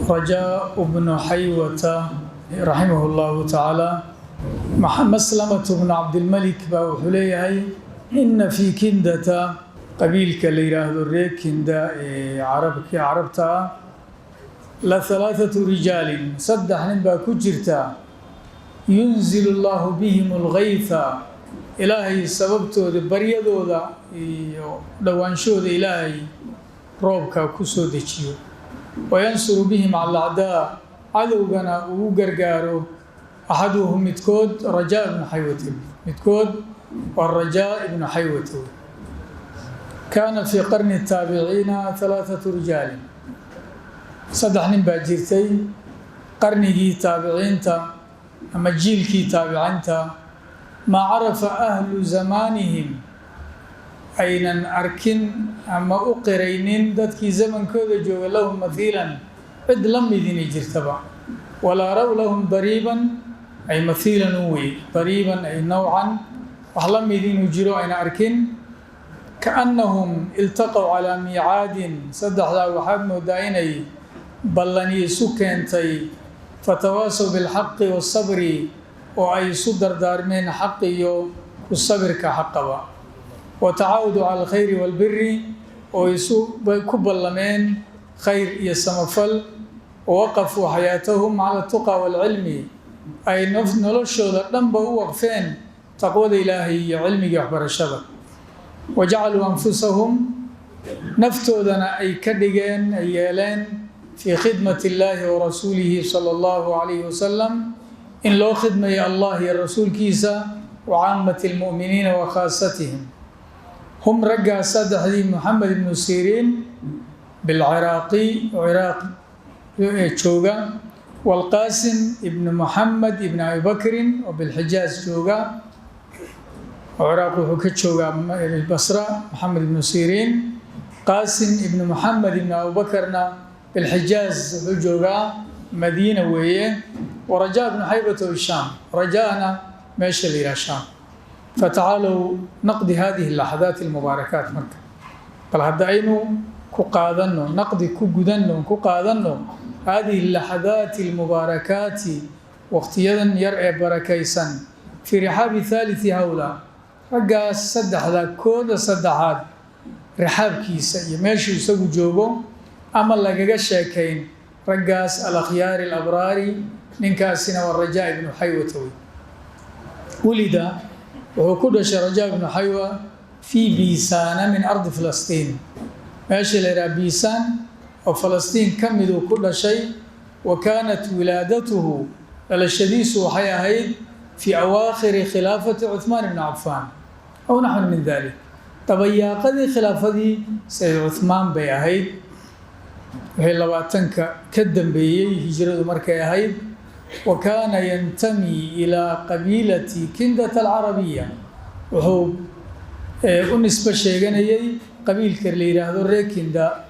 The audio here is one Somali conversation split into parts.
Rajaa bnu Xaywata raximah اllahu tacaala. Maslamatu bnu Cabdilmalik baa wuxuu leeyahay: ina fii Kindata, qabiilka la yidhaahdo reer Kinda ee carabta ah, la halaathatu rijaalin, saddex nin baa ku jirta, yunzilu allahu bihim alghaytha, Ilaahay sababtooda, baryadooda iyo dhowaanshahooda Ilaahay roobka ku soo dejiyo, wayansuru bihim cala acdaa, cadowgana ugu gargaaro. Axaduhum, midkood, Rajaa ibnu Xaywata. Midkood waa Rajaa ibnu Xaywata. Kaana fii qarni taabiciina halaathatu rijaalin, saddex nin baa jirtay qarnigii taabiciinta ama jiilkii taabiciinta, maa carafa ahlu zamaanihim, aynan arkin ama u qiraynin dadkii zamankooda jooga, lahum mathiilan, cid la mid inay jirtaba, walaa raw lahum dariiban, ay mathiilan u wey, dariiban ay nowcan, wax la mid inuu jiro ayna arkin. Kaannahum iltaqow calaa miicaadin, saddexdaa waxaad moodaa inay ballani isu keentay, fatawaasow bilxaqi waasabri, oo ay isu dardaarmeen xaq iyo ku sabirka xaqaba, wa tacaawudu cala alkhayri waalbiri, oo isu ku ballameen khayr iyo samafal, wawaqafuu xayaatahum cala atuqa waalcilmi, ay noloshooda dhanba u waqfeen taqwada Ilaahay iyo cilmigii waxbarashada, wa jacaluu anfusahum, naftoodana ay ka dhigeen, ay yeeleen, fii khidmati illaahi wa rasuulihi sala allahu calayhi wasalam, in loo khidmayo Allah iyo rasuulkiisa, wa caamati almu'miniina wa khaasatihim. Hum, raggaas saddexdii, Moxamed ibnu Siriin bilciraaqi, Ciraaq jooga, waalqaasim ibnu Moxamed ibn Abi Bakrin oo bilxijaaz jooga, oo Ciraaq wuxuu ka joogaa Basra Moxamed ibnu Siriin, Qaasim ibnu Moxamed ibn Abubakarna bilxijaaz wuxuu joogaa Madiina weeye, wa Rajaa ibnu Xaybata shaam, rajaana meesha la yidhaha Shaam. Fatacaalow naqdi hadihi laxadaat almubaarakaat. Marka bal hadda aynu ku qaadanno, naqdi ku gudanno, ku qaadanno hadihi laxadaati almubaarakaati, waqtiyadan yar ee barakaysan, fii rixaabi thaalithi hawla, raggaas saddexda kooda saddexaad rixaabkiisa iyo meeshuu isagu joogo ama lagaga sheekayn raggaas alakhyaari alabraari. Ninkaasina waa Rajaa ibnu Xaywata wey. Wulida, wuxuu ku dhashay Rajaa ibnu Xaywa fii Biisaana min ardi Filastiin, meesha la yidhaha Biisaan oo Falastiin ka miduu ku dhashay. Wa kaanat wilaadatuhu, dhalashadiisu waxay ahayd fii awaakhiri khilaafati Cuthmaan ibni Cafaan aw naxnu min dalik, dabayaaqadii khilaafadii Sayid Cuthmaan bay ahayd, wixii 20-ka ka dambeeyey hijradu markay ahayd. Wa kaana yantami ilaa qabiilati Kindata alcarabiya, wuxuu u nisbo sheeganayay qabiilka la yidhaahdo reer Kinda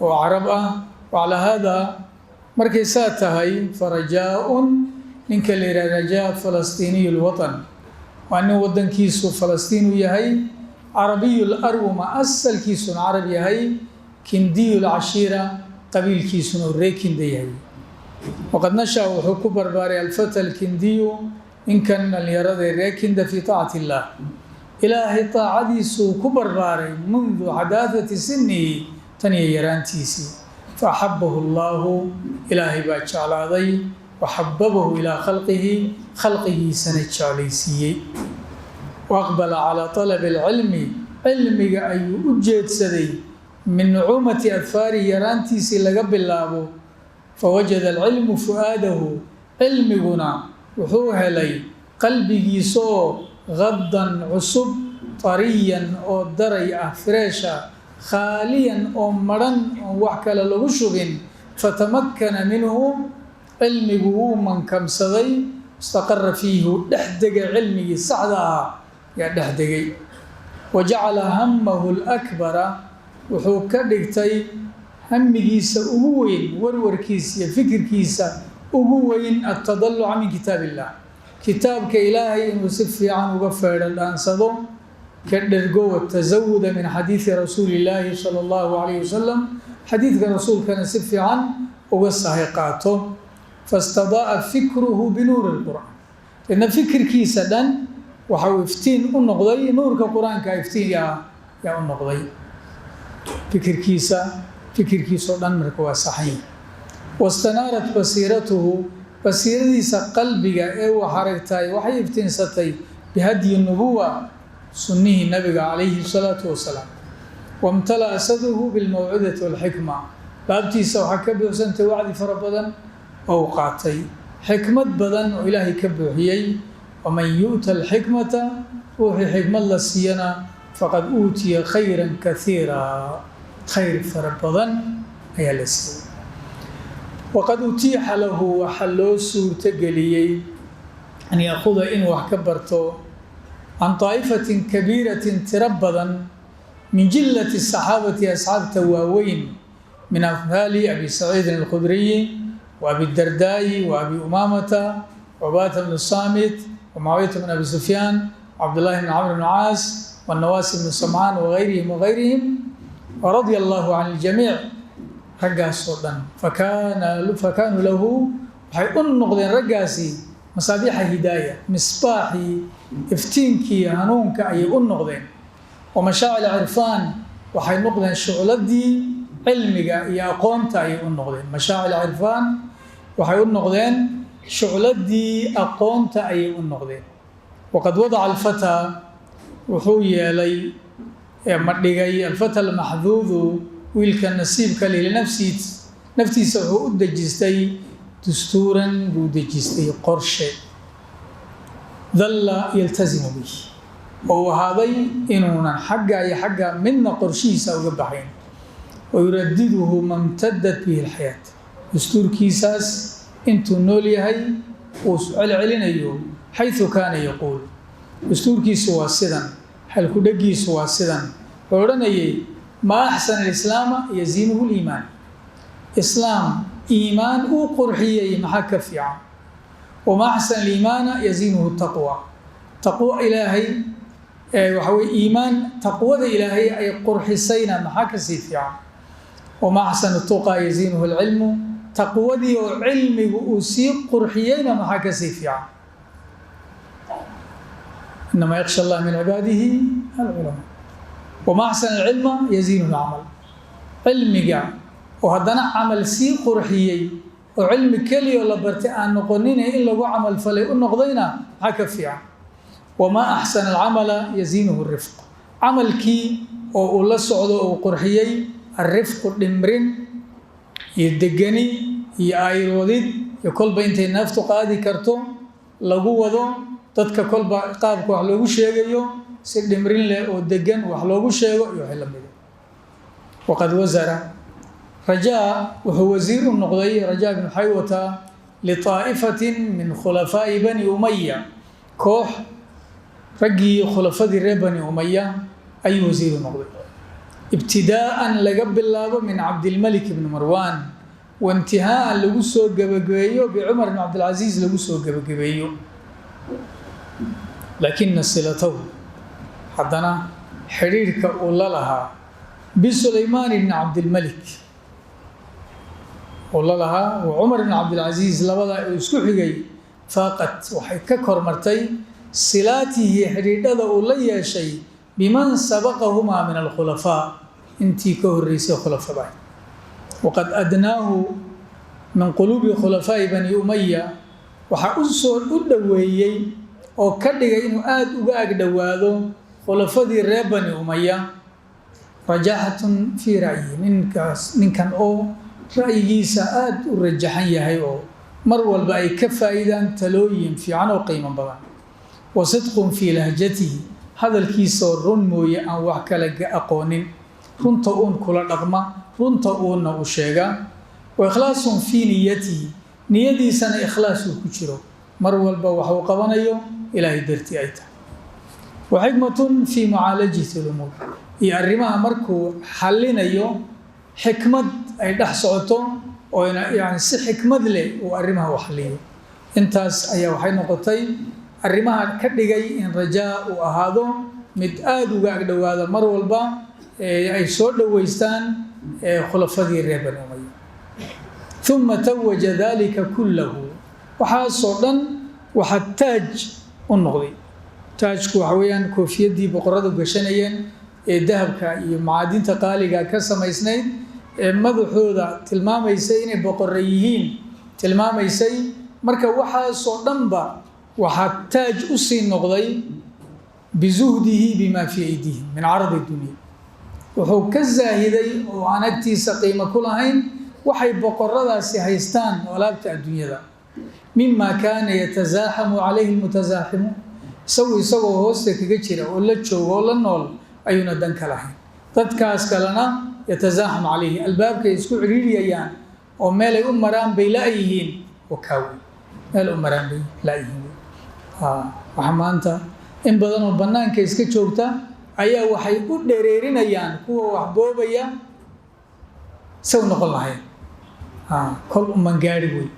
oo Carab ah. Wacalaa haadaa, markay saa tahay, farajaa-un, ninka la yidhahdo Rajaa, falastiiniyu lwatan, waa nin waddankiisu Falastiin uu yahay, carabiyu larwuma, asalkiisuna Carab yahay, kindiyu lcashiira, qabiilkiisuna uu reer Kinda yahay. Waqad nasha, wuxuu ku barbaaray, alfata alkindiyu, ninkan dhallinyarada ee reer Kinda, fii taacati illaah, Ilaahay taacadiisuu ku barbaaray, mundu xadaahati sinihi, tan iyo yaraantiisii. Fa axabahu allaahu, Ilaahay baa jeclaaday, wa xababahu ilaa khalqihi, khalqigiisana jeclaysiiyey. Wa aqbala calaa talabi alcilmi, cilmiga ayuu u jeedsaday, min nucuumati adfaarihi, yaraantiisii laga bilaabo. Fawajada alcilmu fu'aadahu, cilmiguna wuxuu helay qalbigiisaoo gaddan, cusub, tariyan, oo daray ah, fresh ah, khaaliyan, oo madhan, oon wax kale lagu shubin. Fatamakkana minhu, cilmigu wuu mankamsaday, istaqara fiihi, uu dhex degay, cilmigii saxda ahaa yaa dhex degay. Wa jacala hamahu alakbara, wuxuu ka dhigtay hamigiisa ugu weyn, warwarkiisa iyo fikirkiisa ugu weyn, altadaluca min kitaab illah, kitaabka Ilaahay inuu si fiican uga feedho dhaansado, ka dhergo, watasawuda min xadiidi rasuuli illaahi sala allahu calayhi wasalam, xadiidka rasuulkana si fiican Uga sahay qaato. Fastadaa'a fikruhu binuuri lqur'aan, deedna fikirkiisa dhan waxa uu iftiin u noqday nuurka Qur-aanka. Iftiin yaa u noqday fikirkiisa, fikirkiisoo dhan marka waa saxan. Wastanaarat basiiratuhu, basiiradiisa qalbiga ee uu aragtay waxay iftiinsatay bihadyi nubuwa, sunnihii Nabiga calayhi salaatu wasalaam. Wamtala'a sadruhu bilmawcidati walxikma, laabtiisa waxaa ka buuxsantay wacdi fara badan oo uu qaatay, xikmad badan oo Ilaahay ka buuxiyey. Waman yu'ta alxikmata, ruuxii xikmad la siiyana, faqad uutiya khayran kaiira, khayr fara badan ayaa la siiyey. Waqad utiixa lahu, waxaa loo suurtogeliyey, an yaakuda, inuu wax ka barto, can daa'ifatin kabiiratin, tiro badan, min jillati saxaabati, asxaabta waaweyn, min amhaali Abi Saciidin Alkhudriyi wa Abi Dardaayi wa Abi Umaamata, Cubaata bnu Saamit wa Mucaawiyata bn Abi Sufyaan, Cabdullahi bn Camr bn Caas, wanawaasi bnu Samcaan, waغayrihim waغayrihim, waradia allahu can iljamiic. Raggaasoo dhan fakaanuu lahu, waxay u noqdeen raggaasi, masaabiixa hidaaya, misbaaxii iftiinkii hanuunka ayay u noqdeen, wa mashaacil cirfaan, waxay noqdeen shucladii cilmiga iyo aqoonta ayay u noqdeen. Mashaacil cirfaan, waxay u noqdeen shucladii aqoonta ayay u noqdeen. Waqad wadaca alfataa, wuxuu yeelay, ma dhigay, alfata almaxduudu, wiilka nasiibka leh, linafsihi, naftiisa wuxuu u dejistay, dastuuran buu dejistay, qorshe, dalla yaltazimu bih, oo uu ahaaday inuunan xagga iyo xagga midna qorshihiisa uga baxayn, wayuradiduhu mamtadat bihi alxayaat, dastuurkiisaas intuu nool yahay uu celcelinayo. Xayثu kaana yaquul, dastuurkiisu waa sidan, halkudhegiisu waa sidan, wuxuu odhanayay: maa axsana alislaama yaziinuhu liimaan, islaam iimaan uu qurxiyey maxaa ka fiican? Wamaa axsana aliimaana yaziinuhu taqwa, taqwo Ilaahay, waxa weye iimaan taqwada Ilaahay ay qurxisayna maxaa kasii fiican? Wamaa axsana tuqa yaziinuhu alcilmu, taqwadii oo cilmigu uu sii qurxiyeyna maxaa kasii fiican? Inamaa yaksha allah min cibaadihi alculamaa. Wamaa axsana alcilma yaziinuhu alcamal, cilmiga oo haddana camal sii qurxiyey, oo cilmi keliya la bartay aan noqonine in lagu camal falay u noqdayna maxaa ka fiican? Wamaa axsana alcamala yaziinuhu rifq, camalkii oo uu la socdo uu qurxiyey alrifqu, dhimrin iyo degani iyo ayrwadid iyo kolba intay neeftu qaadi karto lagu wado dadka, kolba qaabka wax loogu sheegayo si dhimrin leh oo degan wax loogu sheego iyo wixii lamida. Waqad wasara Rajaa, wuxuu wasiir u noqday Rajaa bnu Xaywata litaa'ifatin min khulafaa'i Bani Umaya, koox raggii khulafadii reer Bani Umaya ayuu wasiir u noqday, ibtidaa'an laga bilaabo min Cabdilmalik bni Marwan, waintihaa'an lagu soo gebagabeeyo bicumar bn Cabdilcasiis lagu soo gebagabeeyo. Laakina silatahu, haddana xidhiidhka uu la lahaa, bisulaymaan bni Cabdilmalik uu la lahaa wa Cumar bn Cabdilcasiis, labadaa uu isku xigay, faaqat, waxay ka kormartay, silaatihi, xidhiidhada uu la yeeshay, biman sabaqahumaa min alkhulafaa, intii ka horreysay khulafada. Waqad adnaahu min quluubi khulafaa'i Bani Umaya, waxaa u soo u dhoweeyey oo ka dhigay inuu aada uga ag dhowaado khulafadii reer Bani Umaya rajaaxatun fii ra'yi, ninkaas, ninkan oo ra'yigiisa aada u rajaxan yahay oo mar walba ay ka faa'iidaan talooyin fiican oo qiimo badan, wa sidqun fii lahjatihi, hadalkiisaoo run mooye aan wax kale aqoonin, runta uun kula dhaqma, runta uunna u sheega, wa ikhlaasun fii niyatihi, niyadiisana ikhlaas uu ku jiro, mar walba wax uu qabanayo Ilaahay dartii ay tahay, wa xikmatun fii mucaalajati lumuur, iyo arrimaha markuu xallinayo xikmad ay dhex socoto oo yani si xikmad leh uu arrimaha u xalliyo. Intaas ayaa waxay noqotay arrimaha ka dhigay in Rajaa uu ahaado mid aada uga agdhowaada mar walba ay soo dhoweystaan khulafadii reer Bani Umaya. Uma tawaja dalika kullahu, waxaasoo dhan waxaa taaj u noqday. Taajku waxa weeyaan koofiyaddii boqoradu gashanayeen ee dahabka iyo macaadinta qaaliga ka samaysnayd ee madaxooda tilmaamaysay inay boqorra yihiin tilmaamaysay. Marka waxaasoo dhanba waxaa taaj u sii noqday bizuhdihi bima fii aydiihim min caradi dunya. Wuxuu ka zaahiday oo aan agtiisa qiimo ku lahayn waxay boqoradaasi haystaan oo alaabta adduunyada, mima kaana yatasaaxamu calayhi lmutasaaximuun. Isagu isagoo hoosta kaga jira oo la jooga oo la nool ayuuna dan ka lahayn, dadkaas kalena yatasaaxam calayhi, albaabkay isku cidhiidhiyayaan oo meelay u maraan bay la-yihiin. Oo kaawi meel u maraan bay la-yihiin. Waxa maanta in badan oo bannaanka iska joogta ayaa waxay u dhereerinayaan kuwa wax boobaya saw noqon lahayn. Kol unbaan gaari wey,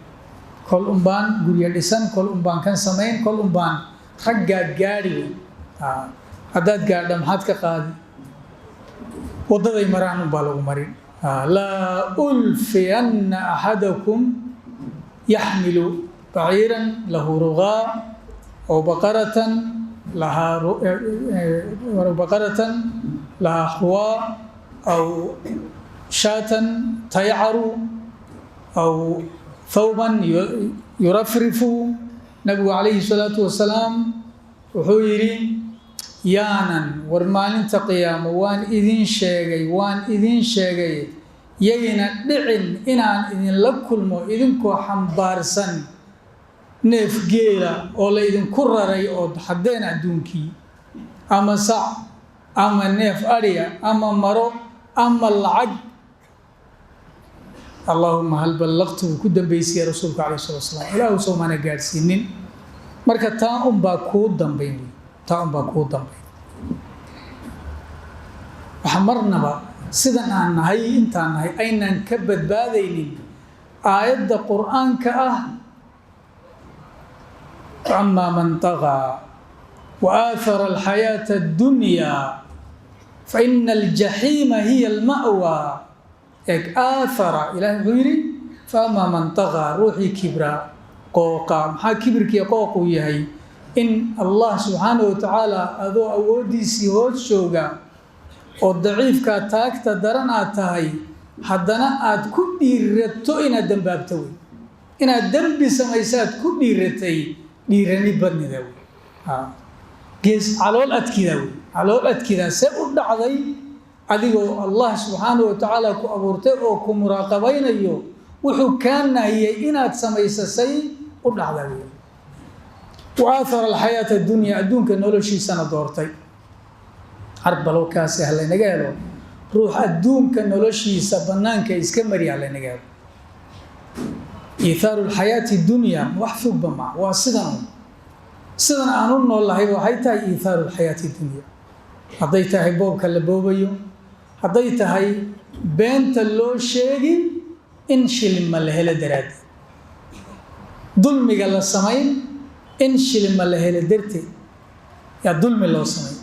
kol unbaan guryo dhisan, kol unbaan kan samayn, kol unbaan raggaa gaari wey. Haddaad gaadha maxaad ka qaadi? Waddaday maraan unbaa lagu marin. Laa ulfiyanna axadakum yaxmilu baciiran lahu rugaa aw baqaratan lahaa baqaratan lahaa khuwaa aw shaatan taycaru aw thawban yurafrifu. Nabigu calayhi salaatu wasalaam wuxuu yidhi: yaanan war maalinta qiyaamo waan idin sheegay, waan idin sheegay, yayna dhicin inaan idinla kulmo idinkoo xambaarsan neef geela oo la idinku raray oo xaddeen adduunkii, ama sac ama neef adhiya ama maro ama lacag. Allaahuma hal ballaqtu, buu ku dambaysiiyey rasuulku calayh salatu wasalaam. Ilaahu soomaana gaadhsiinin. Marka taa unbaa kuu dambayn wey, taa unbaa kuu dambayn. Waxa marnaba sidan aan nahay intaan nahay aynaan ka badbaadaynin aayadda qur-aanka ah: amaa man طagaa wa aathara alxayaata اddunyaa fa ina aljaxiima hiya alma'wa. Eeg, aathara, ilahay wuxuu yidhi: faamaa man طagaa, ruuxii kibraa, qooqa. Maxaa kibirkii qooquu yahay? In Allah subxaanahu wa tacaala adoo awooddiisii hoos jooga oo daciifkaa taagta daran aad tahay, haddana aad ku dhiirato inaad dembaabto wey, inaad dembi samayso aad ku dhiiratay, dhiirani badnida wey, gees calool adkida wey, calool adkida. See u dhacday adigoo Allah subxaanahu wa tacaala ku abuurtay oo ku muraaqabaynayo wuxuu kaa nahiyey inaad samaysasay u dhacda wey? Wa aathara alxayaata addunya, adduunka noloshiisana doortay. Carbalowkaasi ha laynaga helo, ruux adduunka noloshiisa bannaanka iska mari ha laynaga helo. Iithaaru lxayaati dunya wax fogba maa, waa sidan un, sidan aan u nool lahay waxay tahay iithaaru lxayaati dunya. Hadday tahay boobka la boobayo, hadday tahay beenta loo sheegi in shilima la helo daraaddeed, dulmiga la samayn in shilima la helo darteed, yaa dulmi loo samayn.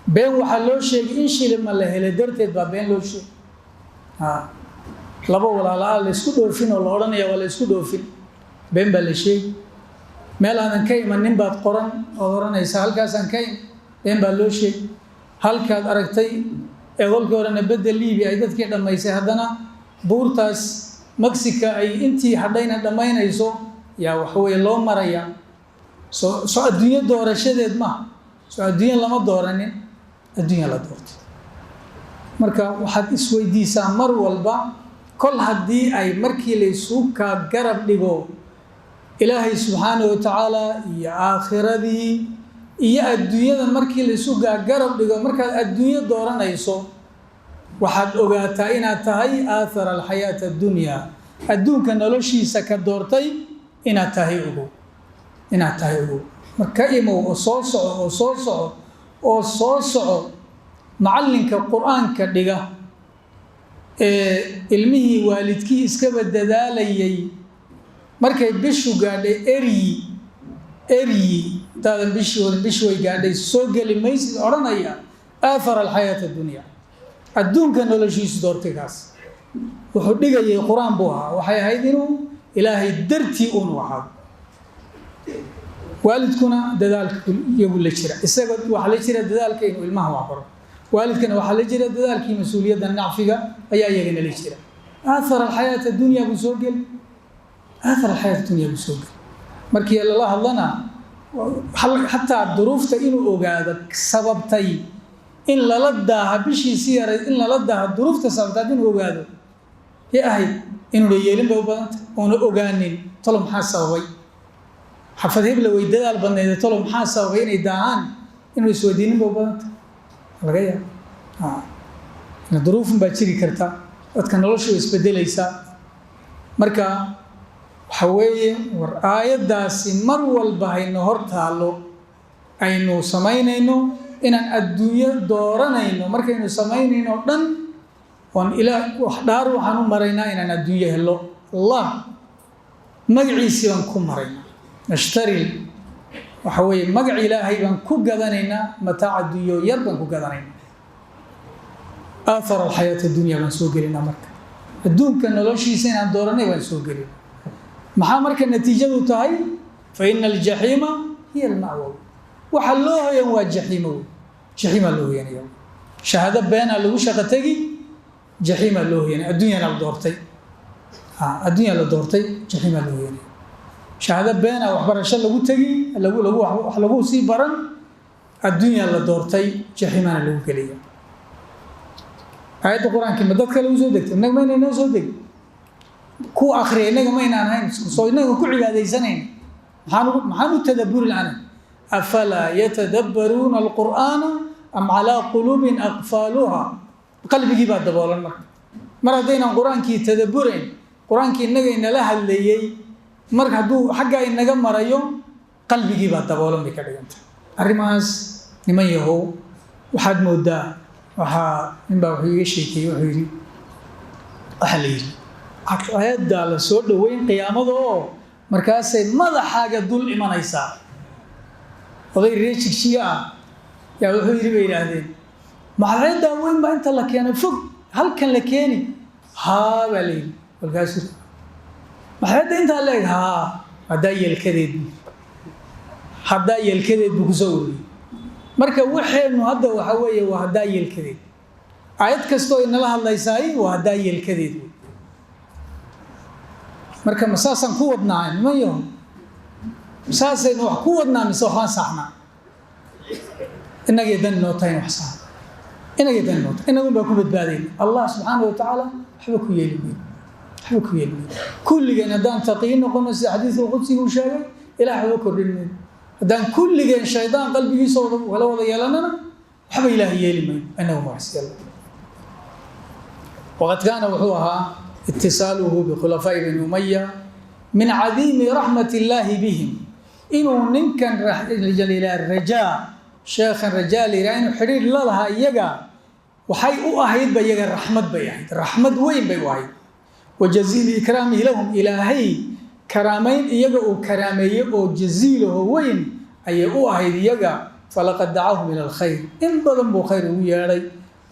Been waxaa loo sheegay in shilima la helo darteed baa been loo sheegay. Laba walaala-a la isku dhoofin oo la odhanaya waa la isku dhoofin, been baa la sheegi. Meel aadan ka imanin baad qoran ood odhanaysa halkaasaan ka im, been baa loo sheegi. Halkaad aragtay ee kolkii horena bedda Liibiya ay dadkii dhammaysay, haddana buurtaas Mexica ay intii hadhayna dhammaynayso, yaa waxaweye loo maraya. Soo adduunyo doorashadeed maaha, soo adduunyo lama dooranin, adduunya la doortay. Marka waxaad isweydiisaa mar walba, kol haddii ay markii laysugu kaa garab dhigo Ilaahay subxaanahu wa tacaala iyo aakhiradii iyo adduunyada, markii laysu kaa garab dhigo, markaad adduunyo dooranayso, waxaad ogaataa inaad tahay aathara alxayaata addunya, adduunka noloshiisa ka doortay inaad tahay ogow, inaad tahay ogow. Marka imow oo soo soco oo soo soco oo soo soco. Macallinka qur-aanka dhiga ee ilmihii waalidkii iskaba dadaalayay, markay bishu gaadhay eryi eryi, intaadan bishii wadan bishii way gaadhay soo geli maysid odhanaya, aathara alxayaata addunya, adduunka noloshiisu doortay kaas. Wuxuu dhigayay Qur-aan buu ahaa. Waxay ahayd inuu Ilaahay dartii uunu ahaado. Waalidkuna dadaalka iyagu la jira, isaga waxaa la jira dadaalka inuu ilmaha waxbaro. Waalidkana waxaa la jira dadaalkii mas-uuliyadda nacfiga ayaa iyagana la jira. Aathara alxayaata addunya buu soo geli, aathara alxayaata dunya buu soo geli. Markii lala hadlana, xataa duruufta inuu ogaado sababtay in lala daaha bishiisii yaray, in lala daaha duruufta sababtaad inuu ogaado yay ahayd. Inuuna yeelin bay u badanta, oona ogaanin tolo maxaa sababay. Xafad hebla way dadaal badnayde, tolo maxaa sababay inay daahaan? Inuu isweydiinin bay u badanta laga yaaba. Duruufun baa jiri karta, dadka noloshu way isbedelaysaa. Marka waxa weeye, war aayaddaasi mar walba hayno hor taallo. Aynu samaynayno inaan adduunyo dooranayno, markaynu samaynayno o dhan oon ilaa wax dhaar waxaan u maraynaa inaan adduunyo helo. Allah magaciisii baan ku maraynaa. Nashtari, waxa weeye, magac Ilaahay baan ku gadanaynaa, mataac adduunyo yar baan ku gadanaynaa. Aathara alxayaata addunya baan soo gelinaa. Marka adduunka noloshiisa inaan dooranay baan soo gelina. Maxaa marka natiijadu tahay? Fa ina aljaxiima hiya alma'wa. Waxa loo hoyan waa jaxiimo wey, jaxiimaa loo hoyanaya. Shahaado beenaa lagu shaqo tegi, jaxiimaa loo hoyanaya. Adduunyana la doortay, adduunyaa la doortay, jaxiimaa loo hoyanaya. Shahaado beenaa waxbarasho lagu tegi, lagu lagu wax lagu sii baran, adduunyaa la doortay, jaxiimaana lagu gelaya. Aayadda Qur-aankii ma dad kale u soo degtay? Innaga mayna inoo soo degin? Kuwa akriya innaga maynaan ahayn? Soo innaga ku cibaadaysanayn? Maxaan u tadabburi la'ana? Afalaa yatadabbaruuna alqur'aana am calaa quluubin aqfaaluha? Qalbigii baa daboolan. Marka mar haddaynan Qur-aankii tadabburayn, Qur-aankii innaga inala hadlayey, marka hadduu xaggaa inaga marayo, qalbigii baa daboolan bay ka dhigantay. Arrimahaas, niman yahow, waxaad moodaa waxaa ninbaa wuxuu iga sheekeeyey. Wuxuu yidhi, waxaa la yidhi cadceeddaa la soo dhoweyn qiyaamada oo markaasay madaxaaga dul imanaysaa. Oday reer Jigjiga ah yaa wuxuu yidhi, bay yidhaahdeen, "Cadceeddaa weyn baa inta la keenay fog halkan la keeni?" "Haa," baa la yidhi. Kolkaasuu, "Cadceedda intaa la eg?" "Haa." Haddaa yeelkadeed bu, haddaa yeelkadeed buu kusoo ururiyey. Marka waxeennu hadda waxa weeye waa haddaa yeelkadeed. Aayad kastoo inala hadlaysaay waa haddaa yeelkadeed wey. Marka ma saasaan ku wadnaa, niman yaho? Saasaynu wax ku wadnaa mise waxbaan saxnaa? Innagay dan inoo tahay in wax saxna, inagay dan inoo tahay, innagun baa ku badbaadayna. Allah subxaana wa tacaala waxba ku yeeli mayno, waxba ku yeeli mayno. Kulligeen haddaan taqiin noqono, sida xadiidka qudsiga uu sheegay, Ilaah waxba kordhin mayno. Haddaan kulligeen shaydaan qalbigiisa wada kala wada yeelanana, waxba Ilaah yeeli mayno, inagu macsiyalla. Waqad kaana, wuxuu ahaa, itisaaluhu bikhulafaa'i Bani Umaya min cadiimi raxmat illaahi bihim. Inuu ninkan Rajaa, sheekhan Rajaa la yidhaha, inuu xidhiir la lahaa iyaga, waxay u ahaydba iyaga raxmad bay ahayd, raxmad weyn bay u ahayd. Wa jaziili ikraamihi lahum, Ilaahay karaamayn iyaga uu karaameeyey oo jaziilaho weyn ayay u ahayd iyaga. Falaqad dacaahum ila alkhayr, in badan buu khayr ugu yeedhay.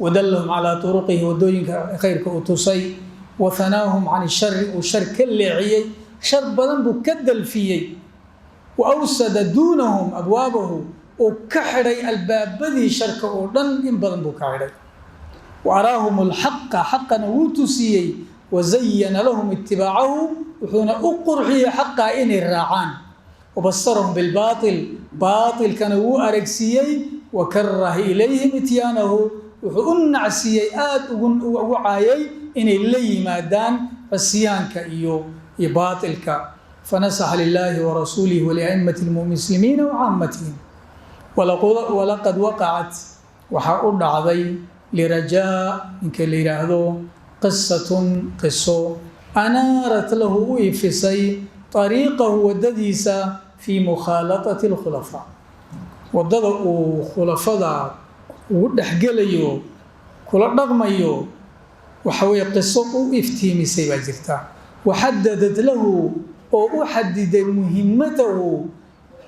Wadallahum calaa turuqihi, waddooyinka khayrka uu tusay. Wa hanaahum can ishari, uu shar ka leexiyey, shar badan buu ka dalfiyey. Wa awsada duunahum abwaabahu, uu ka xidhay albaabadii sharka oo dhan, in badan buu ka xidhay. Wa araahum alxaqa, xaqana wuu tusiyey. Wazayana lahum itibaacahu, wuxuuna u qurxiyey xaqaa inay raacaan. Wabasarahum bilbaatil, baatilkana wuu aragsiiyey. Wa karaha ilayhim ityaanahu, wuxuu u nacsiiyey, aada ugu caayay inay la yimaadaan cisyaanka iyo baatilka. Fanasaxa lilaahi warasuulihi waliaimati lmuslimiina wacaamatihim. Walaqad waqacat, waxaa u dhacday, lirajaa, ninka la yidhaahdo, qisatun, qiso, anaarat lahu, u ifisay, ariiqahu, waddadiisa, fii mukhaalatati alkhulafaa, waddada uu khulafada ugu dhexgelayo, kula dhaqmayo. Waxa weeye qiso u iftiimisay baa jirta. Waxadadad lahu, oo u xadiday, muhimmatahu,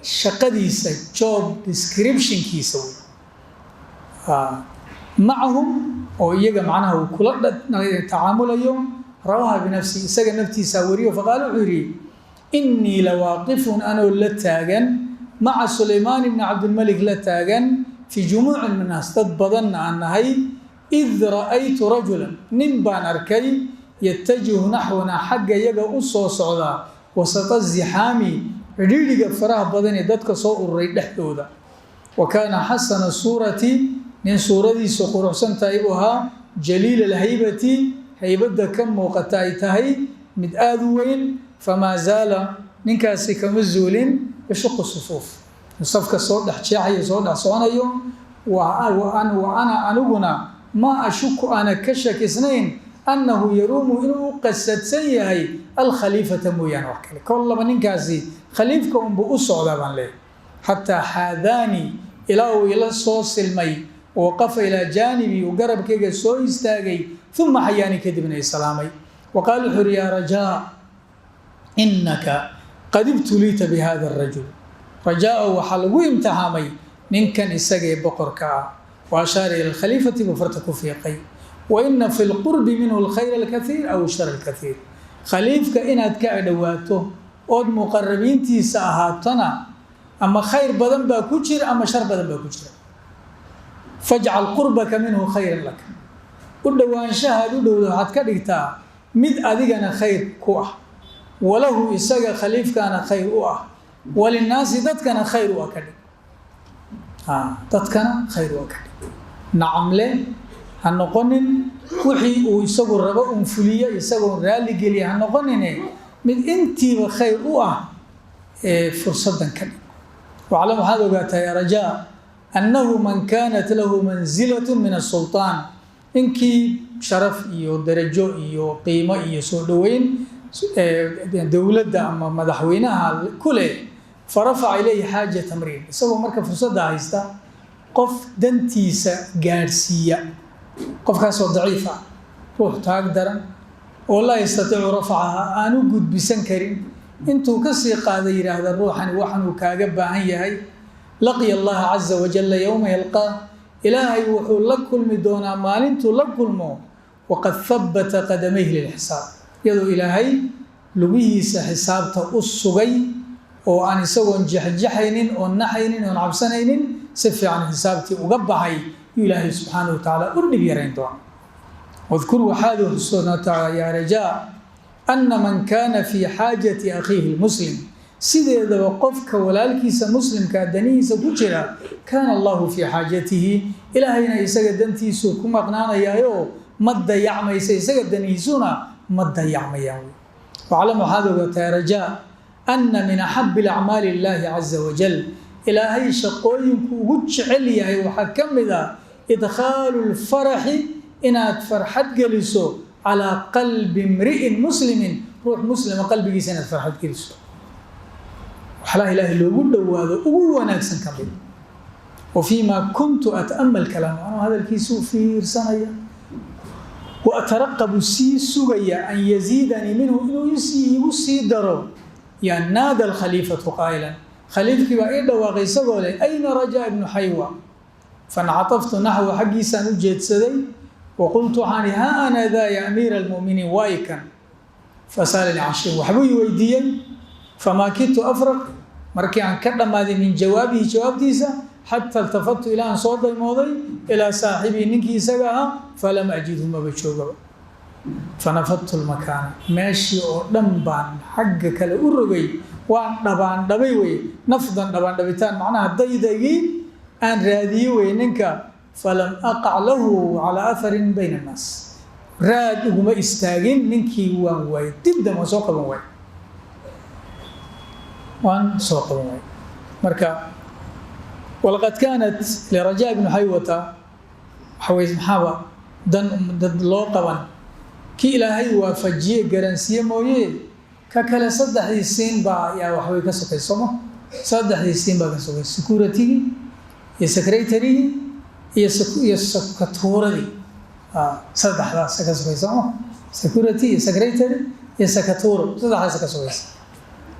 shaqadiisa, job descriptionkiisa wey, macahum. Oo iyaga macnaha uu kula tacaamulayo. Rawaha binafsi, isaga naftiisaa wariyo. Faqaala, wuxuu yidhi: "Innii lawaaqifun, anoo la taagan, maca Sulaymaan ibni Cabdilmalik la taagan, fii jumuucin min naas, dad badanna aan nahay, id ra'aytu rajulan, nin baan arkay, yatajihu naxwanaa, xagga iyaga u soo socdaa, wasata zixaami, cidhiidhiga faraha badan ee dadka soo ururay dhexdooda. Wa kaana xasana suurati, nin suuradiisu quruxsan tahay buu ahaa, jaliila alhaybati, haybadda ka muuqata ay tahay mid aada u weyn. Famaa zaala, ninkaasi kama zuulin, yashuqu sufuuf, safka soo dhex jeexayo, soo dhex soconayo. Wa ana, aniguna, maa ashuku, aana ka shakisnayn, annahu yaruumu, inuu u qasadsan yahay, alkhaliifata mooyaane wax kale. Kollaba ninkaasi khaliifka unbuu u socdaa baan leeyahay. Xataa xaadaanii, ilaa uu ila soo silmay, waqafa ilaa jaanibi, uu garabkayga soo istaagay, uma xayaanii, kadibna i salaamay. Wa qaala, wuxuu yidhi: 'Yaa Rajaa, innaka qad ibtuliita bi hada arajul.' Rajaa-o, waxaa lagu imtixaamay ninkan isaga ee boqorka ah." Wa ashaara ila alkhaliifati, buu farta ku fiiqay. "Wa ina fi lqurbi minhu alkhayr alkathiir aw shar alkathiir." Khaliifka inaad ka dhowaato ood muqarabiintiisa ahaatona, ama khayr badan baa ku jira ama shar badan baa ku jira. "Fajcal qurbaka minhu khayran laka." U dhowaanshahaad u dhowda waxaad ka dhigtaa mid adigana khayr ku ah, walahu, isaga khaliifkaana khayr u ah, walinnaasi, dadkana khayr u ah ka dhig, dadkana khayr u ah ka dhig. Nacamle ha noqonin, wixii uu isagu rabo un fuliyo, isagoon raalligeliya ha noqonine, mid intiiba khayr u ah ee fursaddan ka dhig. Waclam, waxaad ogaataa, yaa Rajaa, annahu man kaanat lahu manzilat min asulطaan, ninkii sharaf iyo darajo iyo qiimo iyo soo dhoweyn dowladda ama madaxweynaha ku leh, farafaca ilayhi xaajata mri'in, isagoo marka fursadda haysta qof dantiisa gaadhsiiya, qofkaasoo daciif ah, ruux taag daran oo laa yastatiicu rafcaha, aan u gudbisan karin, intuu kasii qaada yidhaahda: 'Ruuxani waxanuu kaaga baahan yahay,' laqiya Allaha caza wajalla yowma yalqaah, Ilaahay wuxuu la kulmi doonaa maalintuu la kulmo, waqad habata qadamayhi lilxisaab, iyadoo Ilaahay lugihiisa xisaabta u sugay, oo aan isagoon jexjaxaynin oon naxaynin oon cabsanaynin si fiican xisaabtii uga baxay yuu Ilaahay subxaanahu wa tacaala u dhib yarayn doona. Wadkur, waxaad xusuunataa, yaa Rajaa, ana man kaana fii xaajati akhiihi lmuslim, sideedaba qofka walaalkiisa muslimkaa danihiisa ku jira, kaana Allahu fii xaajatihi, Ilaahayna isaga dantiisuu ku maqnaanayaayo, ma dayacmaysa, isaga danihiisuna ma dayacmayaan. Waclam, waxaad ogaataa, Rajaa, ana min axabi alacmaali illaahi caza wajal, Ilaahay shaqooyinku ugu jecel yahay waxaa ka mid ah, idkhaalu lfaraxi, inaad farxad geliso, calaa qalbi imri'in muslimin, ruux muslima qalbigiisa inaad farxad geliso, waxlaha Ilaahay loogu dhowaado ugu wanaagsan ka mid. Wa fiima kuntu ata'amal kalaam, anuu hadalkiisuu fiirsanaya, wa ataraqabu, sii sugaya, an yaziidanii minhu, inuu iigu sii daro, yaa naada alkhaliifatu qaa'ilan, khaliifkii baa ii dhawaaqay isagoo leh: 'Ayna Rajaa ibnu Xaywa?' Fancataftu naxwa, xaggiisaan u jeedsaday, wa qultu, waxaan ihi: 'Haa ana daa, ya amiira almu'miniin, waay kan.' Fasalanii can shay, waxbuu i weydiiyey. Famaa kidtu afraq, markii aan ka dhammaaday, min jawaabihi, jawaabtiisa, xataa iltafattu, ilaa aan soo daymooday, ilaa saaxibii, ninkii isaga ahaa, falam ajidhu, maba joogaba. Fanafadtu lmakaana, meeshii oo dhan baan xagga kale u rogay, waan dhabaandhabay wey, nafdan, dhabaandhabitaan, macnaha daydagii aan raadiye wey ninka. Falam aqac lahu calaa atharin bayna annaas, raad uguma istaagin ninkii, waan waayay, dibdan waan soo qaban waay, waan soo qaban waay." Marka walaqad kaanat lirajaa ibnu Xaywata, waxa weye, maxaaba dan dad loo qaban? Kii Ilaahay waafajiye, garansiye mooye, ka kale saddexdii siin baa yaa waxbay ka sokay, sooma? Saddexdii siin baa ka sokay: securitygii iyo secretarygii iyo sakatuuradii. Saddexdaas ka sokay, sooma? Security iyo secretary iyo sakatuuro, saddexdaas ka sokaysa.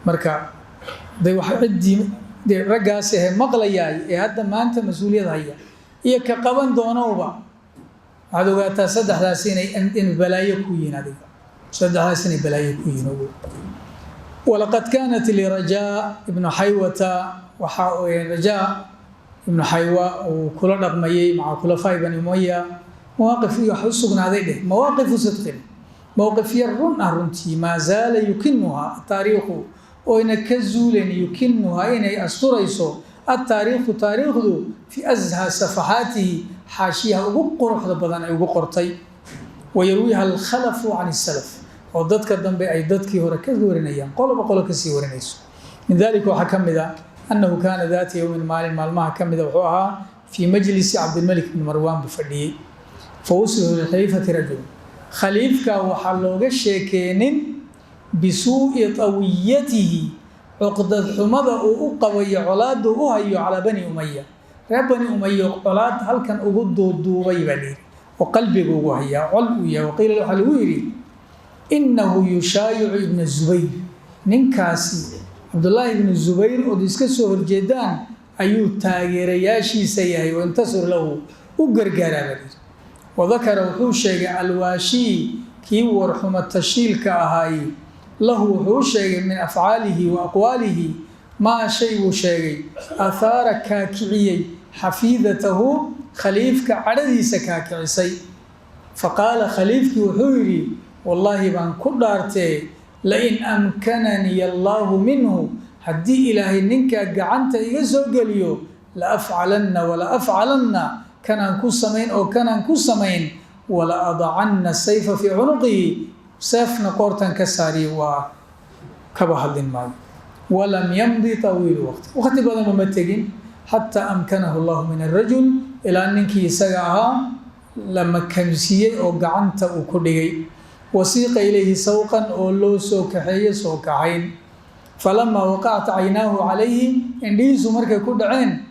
Marka de wax ciddii dee raggaas ahe maqlayaay ee hadda maanta mas-uuliyad haya iyo ka qaban doonowba. Waxaad ogaataa saddexdaas inay balaayo ku yihiin adiga, saddexdaas inay balaayo ku yihiin. Ogow, walaqad kaanat lirajaa ibnu Xaywata, waxa Rajaa ibnu Xaywa uu kula dhaqmayey maca khulafaa'i Bani Umaya mawaaqif iyo wax u sugnaaday dheh, mawaaqifu sidqin, mowqifyo run ah runtii, maa zaala yukinuhaa ataariikhu, oyna ka zuulen, yukinuhaa inay asturayso, ataariikhu taariikhdu, fi ashaa safaxaatihi, xaashiyaha ugu quruxda badan ay ugu qortay, wayarwiiha alkhalafu can isalaf, oo dadka dambe ay dadkii hore ka warinayaan, qoloba qolo kasii warinayso. Min dalika waxaa ka mid a annahu kaana daata yowmin, maalin maalmaha ka mida, wuxuu ahaa fii majlisi Cabdilmalik bin Marwaan buu fadhiyey. Fa uslihu lilkhaliifati rajul, khaliifka waxaa looga sheekeenin bisuu'i tawiyatihi, cuqdad xumada uu u qabayo, colaadda u hayo, calaa Bani Umaya, reer Bani Umaya colaad halkan ugu duuduubay baa layidhi, oo qalbiga ugu hayaa col uu yahay. Waqiila, waxaa lagu yidhi, innahu yushaayicu ibna Zubayr, ninkaasi Cabdullaahi ibnu Zubayr ood iska soo horjeedaan ayuu taageerayaashiisa yahay, waintasir lahu, u gargaaraa baa layidhi. Wadakara, wuxuu sheegay, alwaashii, kii warxuma tashiilka ahaay, lahu wuxuu u sheegay, min afcaalihi wa aqwaalihi maa shay buu sheegay, athaara, kaakiciyey, xafiidatahu, khaliifka cadhadiisa kaakicisay. Faqaala, khaliifkii wuxuu yidhi: "Wallaahi baan ku dhaartee, lain amkananii allaahu minhu, haddii Ilaahay ninkaa gacanta iga soo geliyo, la afcalanna wala afcalanna, kanaan ku samayn oo kanaan ku samayn, wala adacanna sayfa fii cunuqihi, seefna qoortan ka saariyo, waa kaba hadlin maayo." Walam yamdi tawiilu waqti, waqti badanba ma tegin, xataa amkanahu allahu min arajul, ilaa ninkii isaga ahaa la makamsiiyey oo gacanta uu ku dhigay, wasiiqa ilayhi sawqan, oo loo soo kaxeeye soo kaxayn. Falamaa waqacat caynaahu calayhi, indhihiisu markay ku dhaceen,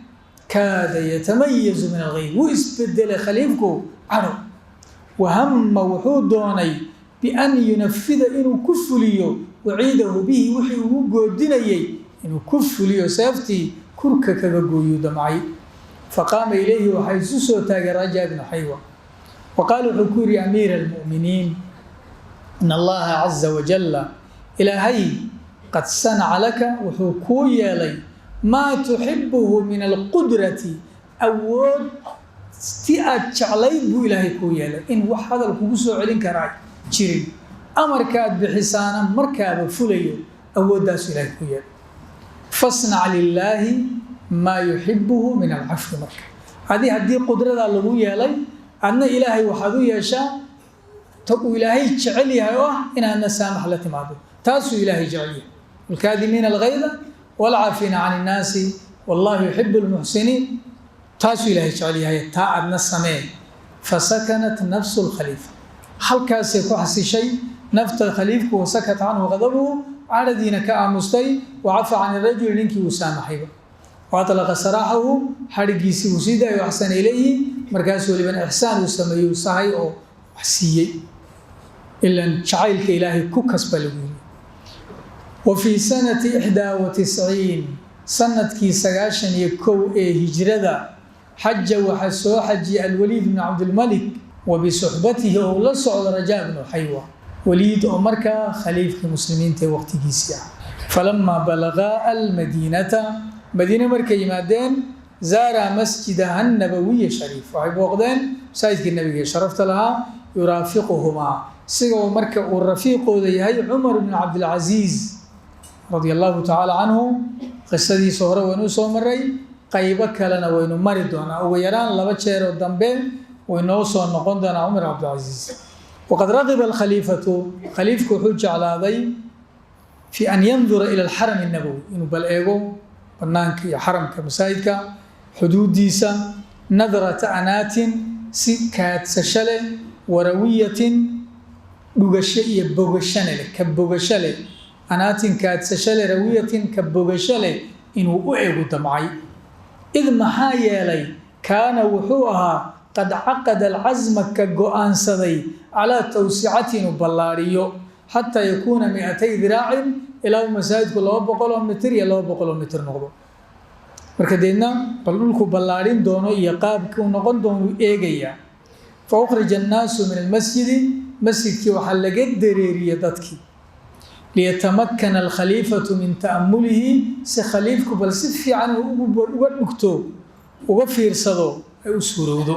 kaada yatamayazu min alghayb, wuu isbedelay khaliifku cadho. Wahama, wuxuu doonay, bian yunafida, inuu ku fuliyo, waciidahu bihi, wixii ugu goodinayey inuu ku fuliyo, seeftii kurka kaga gooyuu damcay. Faqaama ilayhi, waxaa isu soo taagay Raja ibnu Xaywa, wa qaala, wuxuu ku yidhi: "Amiira almu'miniin, in Allaha caza wajalla, Ilaahay, qad sanaca laka, wuxuu kuu yeelay, maa tuxibuhu min alqudrati, awood ti aad jeclayd buu Ilaahay kuu yeelay, in wax hadal kugu soo celin karaa jirin, amarkaad bixisaana markaaba fulayo, awooddaasu Ilaahay kuu yeelay. Fasnac lilaahi maa yuxibuhu min alcafwi." Marka adi haddii qudradaa lagu yeelay, adna Ilaahay waxaad u yeeshaa ta uu Ilaahay jecel yahay, oo ah inaadna saamax la timaado. Taasuu Ilaahay jecel yahay: waalkaadimiina alghayda waalcaafiina can innaasi wallahu yuxibu lmuxsiniin. Taasuu Ilaahay jecel yahay, taa aadna samee. Fasakanat nafsu lkhaliifa, halkaasay ku xasishay nafta khaliifku, wasakata canhu qadabuhu, cadhadiina ka aamustay, wacafa can irajuli, ninkii uu saamaxayba, waatlaqa saraaxahu, xadhigiisii uu sii daayo, axsana ilayhi, markaasuu welibana ixsaan uu sameeyey, uu sahay oo wax siiyey, ilan jacaylka Ilaahay ku kasba lagu yiri. Wa fii sanati 91, sanadkii 91 ee hijrada, xaja, waxaa soo xajiyay Alwaliid bnu Cabdilmalik, wa bisuxbatihi, oo la socdo, Rajaa bnu Xaywa, Waliid oo markaa khaliifkii muslimiinta ee waqtigiisii ah. Falamaa balagaa almadiinata, madiine markay yimaadeen, zaara masjidaha nabawiya shariif, waxay booqdeen masaajidkii nabiga ee sharafta lahaa, yuraafiquhumaa, sigoo marka uu rafiiqooda yahay Cumar bnu Cabdilcasiis radia allahu tacaala canhu. Qisadiisa hore waynu soo maray, qaybo kalena waynu mari doonaa, ugu yaraan laba jeeroo dambe waynoo soo noqon doonaa Cumar Cabdilcasiis. Waqad ragiba alkhaliifatu, khaliifku wuxuu jeclaaday, fi an yandura ila alxaram annabowi, inuu bal eego banaanka iyo xaramka masaajidka xuduudiisa, nadrata anaatin, si kaadsasho leh, warawiyatin, dhugasho iyo bogashane leh, ka bogasho leh, anaatin, kaadsasho leh, rawiyatin, ka bogasho leh, inuu u egu damcay. Id, maxaa yeelay, kaana, wuxuu ahaa, qad caqada alcasma, ka go-aansaday, calaa tawsicati, inuu ballaadhiyo, xataa yakuuna 200 diraacin, ilaa uu masaajidku 200 mitir iyo 200 mitir noqdo. Marka deedna bal dhulku ballaadhin doono iyo qaabkii uu noqon doono eegayaa. Fa ukhrija annaasu min almasjidi, masjidkii waxaa laga dareeriyey dadkii, liyatamakana alkhaliifatu min ta'amulihi, si khaliifku bal si fiican uga dhugto, uga fiirsado, ay u suurowdo.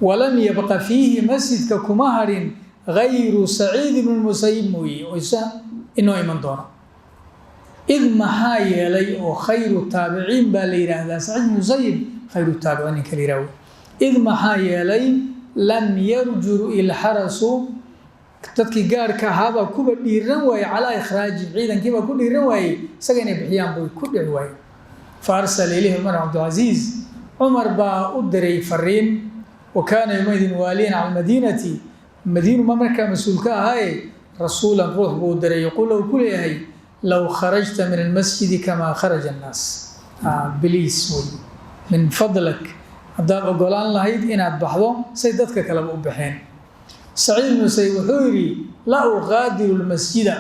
Walam yabqa fiihi, masjidka kuma hadhin, gayru Saciid ibnu Musayib mooye, oo isa inoo iman doona. Id maxaa yeelay oo khayru taabiciin baa la yidhaahdaa Saciid ibnu Musayib, khayru taabiciin ninka la yidhahdo. Id maxaa yeelay lam yarjuru ilxarasu, dadkii gaarhka ahaabaa kuba dhiiran waayey, calaa ikhraaji, ciidankiibaa ku dhiiran waayey isaga inay bixiyaan bay ku dhici waayeen. Fa arsala ilayhi Cumar Cabdilcasiis, Cumar baa u diray fariin. Wa kaana yowmaidin waaliyan cala almadiinati, madiinu ma markaa mas-uul ka ahaaye, rasuulan ruux buu u diray, yaquul uu ku leeyahay: "Low kharajta min almasjidi kamaa kharaja annaas, please wey, min fadlak, haddaad ogolaan lahayd inaad baxdo say dadka kaleba u baxeen." Saciid ibnu Musayib wuxuu yidhi: "Laa uqaadiru lmasjida,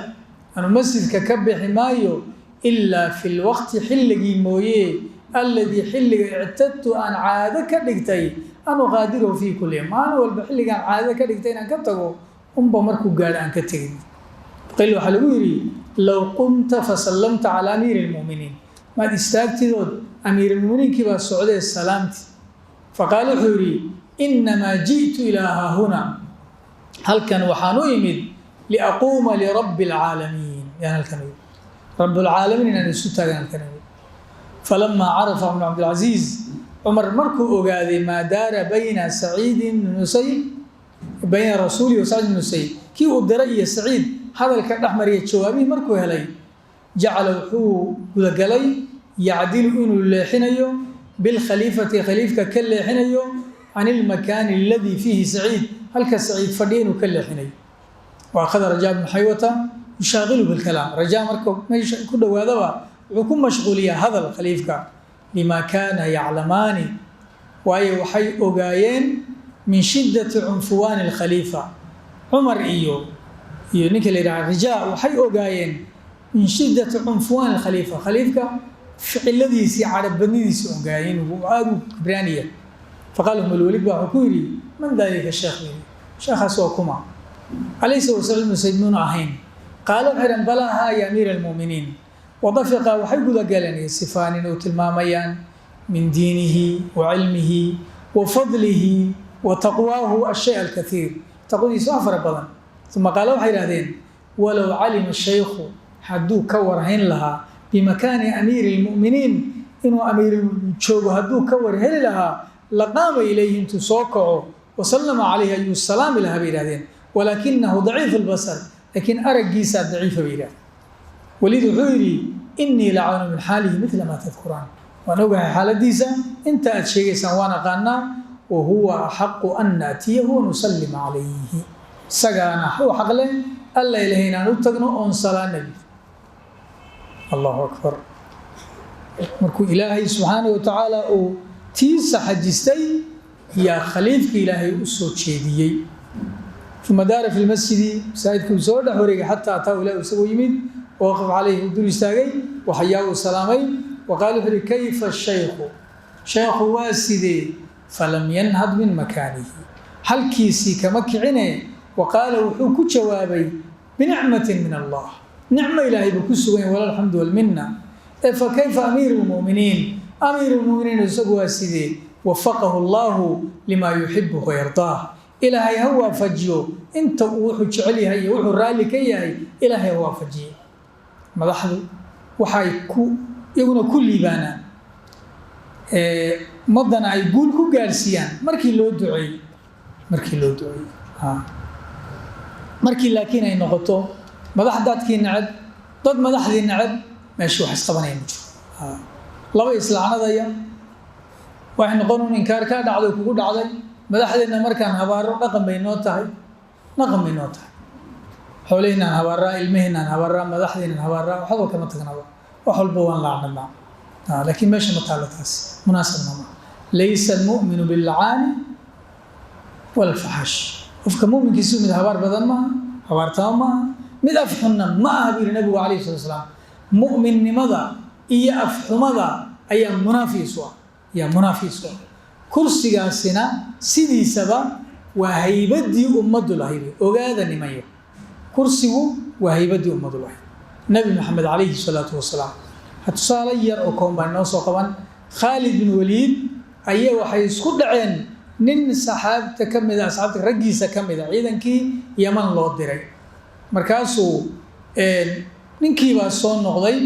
anu masjidka ka bixi maayo, ilaa fi lwaqti, xilligii mooye, alladii xilliga ictadtu, aan caado ka dhigtay, an uqaadirahu fii kulli yawm, maalin walba xilligaan caado ka dhigtay inaan ka tago unba markuu gaadho aan ka tegin." Qiil, waxaa lagu yidhi: "Low qumta fasallamta calaa amiiri lmu'miniin, maad istaagtidood amiirulmuminiinkii baa socdee salaamti." Faqaala, wuxuu yidhi: "Innamaa ji'tu ilaa haahuna, halkan waxaan u imid, liaquuma lirabbi alcaalamiin, yaan halkan u imid, rabbulcaalamiin inaan isu taagan halkan imid." Falamaa carafa cumar Cabdilcasiis, Cumar markuu ogaaday, maa daara bayna Saciidin bn Musayib, bayna rasuulihi wa Saciid bn Musayib, kii uu diray iyo Saciid hadalka dhex mariya, jawaabihii markuu helay, jacala, wuxuu gudagalay, yacdilu, inuu leexinayo, bilkhaliifati, khaliifka ka leexinayo, can ilmakaani aladii fiihi Saciid, halka Saciid fadhiya inuu ka leexinayo. Wa akhada Rajaa bnu Xaywata yushaaqilu bilkalaam. Rajaa marka meesha ku dhowaadaba wuxuu ku mashquuliyaa hadal khaliifka, lima kaana yaclamaani, waayo waxay ogaayeen, min shiddati cunfuwaani alkhaliifa. Cumar iyo ninka la yidhaha Rajaa waxay ogaayeen min shiddati cunfuwaani alkhaliifa, khaliifka ficiladiisii, carabadnidiisi ogaayeen, uu aada u kibraaniya. Faqaala lahum alwaliid baa wuxuu ku yidhi: "Man dalika sheekh?" Yidhi, "Sheekhaas waa kuma? Alaysa wa Saciid ibnu muuna ahayn?" Qaala, waxay dhahan: "Balaa, haa, ya amiira almu'miniin." Wadafiqa, waxay gudagaleen, yasifaanin, oo tilmaamayaan, min diinihi wa cilmihi wa fadlihi wa taqwaahu ashay alkathiir, taqwadiisa wax fara badan. Uma qaala, waxay yidhahdeen: "Walow calima shaykhu, hadduu ka warhayn lahaa, bimakaani amiiri lmu'miniin, inuu amiir joogo hadduu ka war heli lahaa, laqaama ilayhi, intuu soo kaco, wasallama calayhi, ayuu salaami lahaa," bay yidhahdeen. "Walaakinahu daciifu lbasar," laakiin araggiisaa daciifa, bay yidhahdeen. Waliid wuxuu yidhi: "Innii lacanu min xaalihi midla maa tadkuraan," waan ogahay xaaladiisa inta aad sheegaysaan, waan aqaanaa. "Wa huwa axaqu an naatiyahu wanusallima calayhi," isagaana u xaqle alla ilahay inaan u tagno oon salaanabi. Allahu akbar! Markuu Ilaahay subxaanahu watacaala uu tiisa xajistay, yaa khaliifka Ilaahay u soo jeediyey. Uma daara fi lmasjidi, masaajidkii uu soo dhex wareegay, xataa ataahu, ilah isagoo yimid, waqaf calayhi, uu dul istaagay, waxayaa uu salaamay. Wa qaala, wuxu uhi: "Kayfa shaykhu? Sheekhu waa sidee?" Falam yanhad min makaanihi, halkiisii kama kicine. Wa qaala, wuxuu ku jawaabay: "Binicmatin min Allah," nicmo Ilaahay buu ku sugan yahay, wala alxamdu walminna. Ee fa kayfa amiiru lmu'miniin? Amiiru lmu'miniin isagu waa sidee? "Wafaqahu Allahu limaa yuxibu wayardaah," Ilaahay ha waafajiyo inta uu wuxuu jecel yahay iyo wuxuu raalli ka yahay, Ilaahay ha waafajiye. Madaxdu waxay ku iyaguna ku liibaanaan, ummaddana ay guul ku gaadhsiiyaan markii loo duceeyo, markii loo duceeyo. Markii laakiin ay noqoto madax dadkii neceb, dad madaxdii neceb, meesha wax isqabanaya ma jiro. Laba islacnadaya waxay noqon un inkaar kaa dhacday, kugu dhacday. Madaxdeenna markaan habaaro, dhaqan bay noo tahay, dhaqan bay noo tahay. Xoolihiinaan habaaraa, ilmihiinaan habaaraa, madaxdiinaan habaaraa, waxba kama tagnaba, wax walba waan lacnadnaa. Laakiin meesha ma taalo taas, munaasabna ma. Laysa almu'minu billacaani wala alfaxaash. Qofka mu'minkiisu mid habaar badan maaha, habaartama maaha, mid afxunna ma aha, buu yihi Nabigu calayhi salatu wasalaam. Mu'minnimada iyo afxumada ayaa munaafi isu ah, ayaa munaafi isu ah. Kursigaasina sidiisaba Waa haybaddii ummaddu lahayd. Ogaada nimanyo, kursigu waa haybaddii ummaddu lahayd. Nabi Maxamed calayhi salaatu wasalaam, ha tusaale yar oo koon baan inoo soo qaban. Khaalid bin Waliid ayaa waxay isku dhaceen nin saxaabta ka mid a, asxaabta raggiisa ka mid a, ciidankii Yaman loo diray. Markaasuu ninkiibaa soo noqday.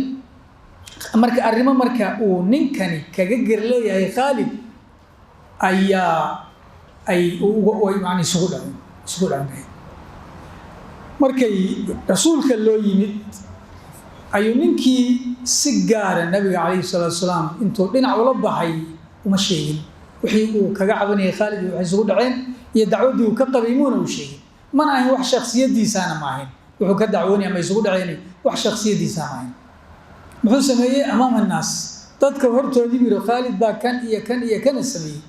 Marka arrimo marka uu ninkani kaga ger leeyahay Khaalid ayaa ay man isugu dhaceen. Markay rasuulka loo yimid ayuu ninkii si gaara nabiga calayhi salaatu wasalaam intuu dhinac ula baxay uma sheegin wixii uu kaga cabanayay Khaalid iyo waxay isugu dhaceen iyo dacwaddii uu ka qabay, muuna u sheegin. Mana ahayn wax shaksiyadiisaana, ma ahayn wuxuu ka dacwoonaya ama isugu dhaceen wax shaksiyadiisa ma ahayn. Muxuu sameeyey? Amaama annaas, dadka hortoodii buu yihi, "Khaalid baa kan iyo kan iyo kana sameeyey."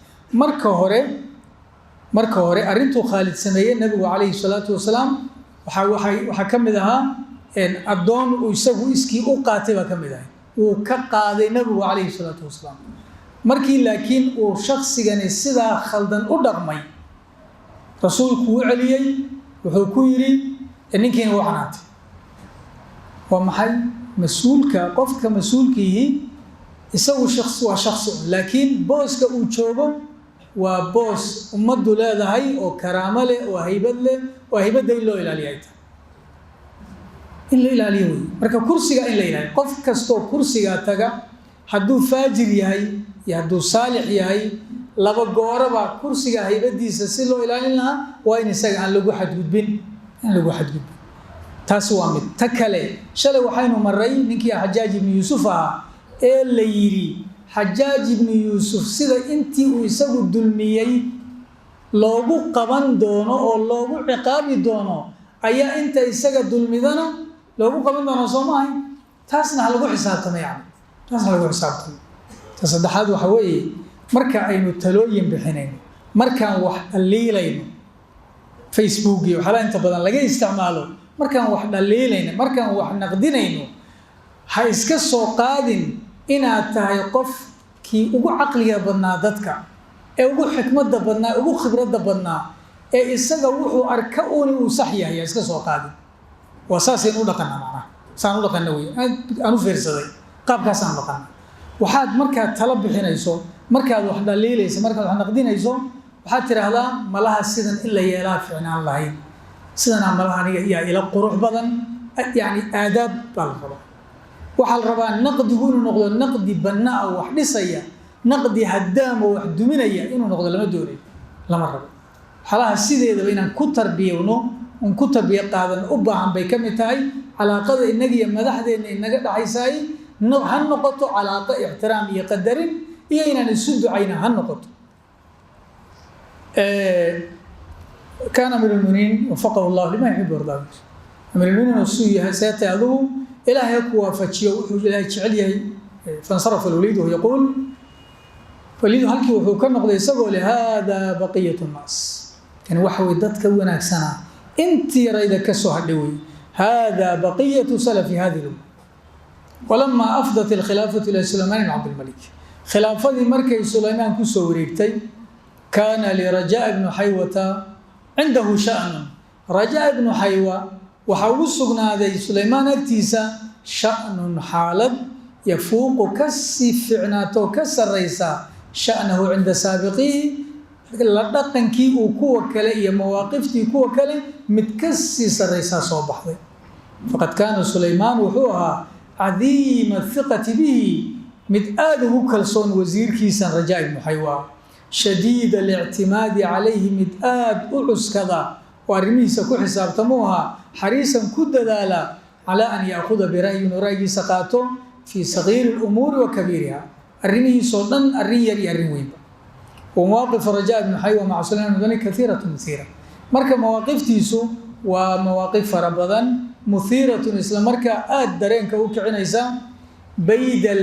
Marka hore arrintuu Khaalid sameeyey nabigu calayhi salaatu wasalaam waxaa ka mid ahaa addoon uu isagu iskii u qaatay baa ka mid ahay, wuu ka qaaday nabigu calayhi salaatu wasalaam. Markii laakiin uu shaksigani sidaa khaldan u dhaqmay, rasuulku wuu celiyey. Wuxuu ku yidhi ninkiina wuu canaantay. Waa maxay mas-uulka? Qofka mas-uulkiihi isagu shaks waa shaksi un, laakiin booska uu joogo waa boos ummaddu leedahay oo karaamo leh oo haybad leh, oo haybadda in loo ilaaliyo ay tahay, in la ilaaliyo wey. Marka kursiga in la ilaaliyo, qof kastoo kursigaa taga, hadduu faajir yahay iyo hadduu saalix yahay, laba gooraba kursiga haybadiisa si loo ilaalin lahaa waa in isaga aan lagu xadgudbin, aan lagu xadgudbin. Taasi waa mid. Ta kale, shalay waxaynu maray ninkii Xajaaj ibnu Yuusuf ahaa ee la yidhi Xajaaj ibnu Yuusuf sida intii uu isagu dulmiyey loogu qaban doono oo loogu ciqaabi doono ayaa inta isaga dulmidana loogu qaban doono, soo ma ahayn? Taasna ha lagu xisaabtamo, yani taasna ha lagu xisaabtamo. Ta saddexaad waxa weeye, marka aynu talooyin bixinayno, markaan wax dhaliilayno, Facebook iyo waxyaalaha inta badan laga isticmaalo, markaan wax dhaliilayno, markaan wax naqdinayno, ha iska soo qaadin inaad tahay qofkii ugu caqliga badnaa dadka, ee ugu xikmadda badnaa, ugu khibradda badnaa, ee isaga wuxuu arka uuni uu sax yahay. Ha iska soo qaadin. Waa saasaynu u dhaqanaa, macnaha saan u dhaqana wey. Aan u fiirsaday, qaabkaasaan u dhaqana. Waxaad markaad talo bixinayso, markaad wax dhaliilayso, markaad wax naqdinayso, waxaad tidhaahdaa, "Malaha sidan in la yeelaa fiicnaan lahayd, sidanaa malaha aniga yaa ila qurux badan." Yacni aadaab baa la rabaa. Waxaa la rabaa naqdigu inuu noqdo naqdi bannaa oo wax dhisaya. Naqdi haddaam oo wax duminaya inuu noqdo lama doonayo, lama rabo. Waxyaalaha sideedaba inaan ku tarbiyowno un ku tarbiya qaadan u baahan bay ka mid tahay. Calaaqada innaga iyo madaxdeenna inaga dhaxaysaay ha noqoto calaaqo ixtiraam iyo qadarin iyo inaan isu ducayna ha noqoto. Kaana amiir lmuminiin, wafaqahu llah lima yuxibu yardaa. Amiir lmuminiin suu yahay seetay adigu, Ilaahay ha ku waafajiyo wuxuu Ilaahay jecel yahay. Fansarafa alwaliid wahu yaquul, waliidu halkii wuxuu ka noqday isagoo leh, "Hada baqiyatu nnaas." Yani waxa wey dadka wanaagsanaa intii yarayda ka soo hadhay wey. Hada baqiyatu salafi hadihi lumma. Walamaa afdat alkhilaafatu ila Sulaymaan ibn Cabdilmalik, khilaafadii markay Sulaymaan kusoo wareegtay, kaana lirajaa ibnu Xaywata cindahu sha'nun. Rajaa ibnu Xaywa waxaa ugu sugnaaday Sulaymaan agtiisa sha'nun, xaalad yafuuqu, ka sii fiicnaato, ka sarraysa sha'nahu cinda saabiqihi, la dhaqankii uu kuwa kale iyo mawaaqiftii kuwa kale mid ka sii sarraysaa soo baxday. Faqad kaana Sulaymaan, wuxuu ahaa cadiima athiqati bihi, mid aada ugu kalsoon wasiirkiisan Rajaa ibnu Xaywa, shadiida alictimaadi calayhi, mid aada u cuskada oo arrimihiisa ku xisaabtamuu ahaa, xariisan, ku dadaala calaa an yaakuda bira'yi, inuu ra'yigiisa qaato, fii sagiiri lumuuri wa kabiiriha, arrimihiisoo dhan, arrin yar iyo arrin weynba. Wa mawaaqifu Rajaa ibnu Xaywa maca Sulayman bn kathiiratu muhiira. Marka mawaaqiftiisu waa mawaaqif fara badan, muhiiratun, isla markaa aada dareenka u kicinaysa. Bayda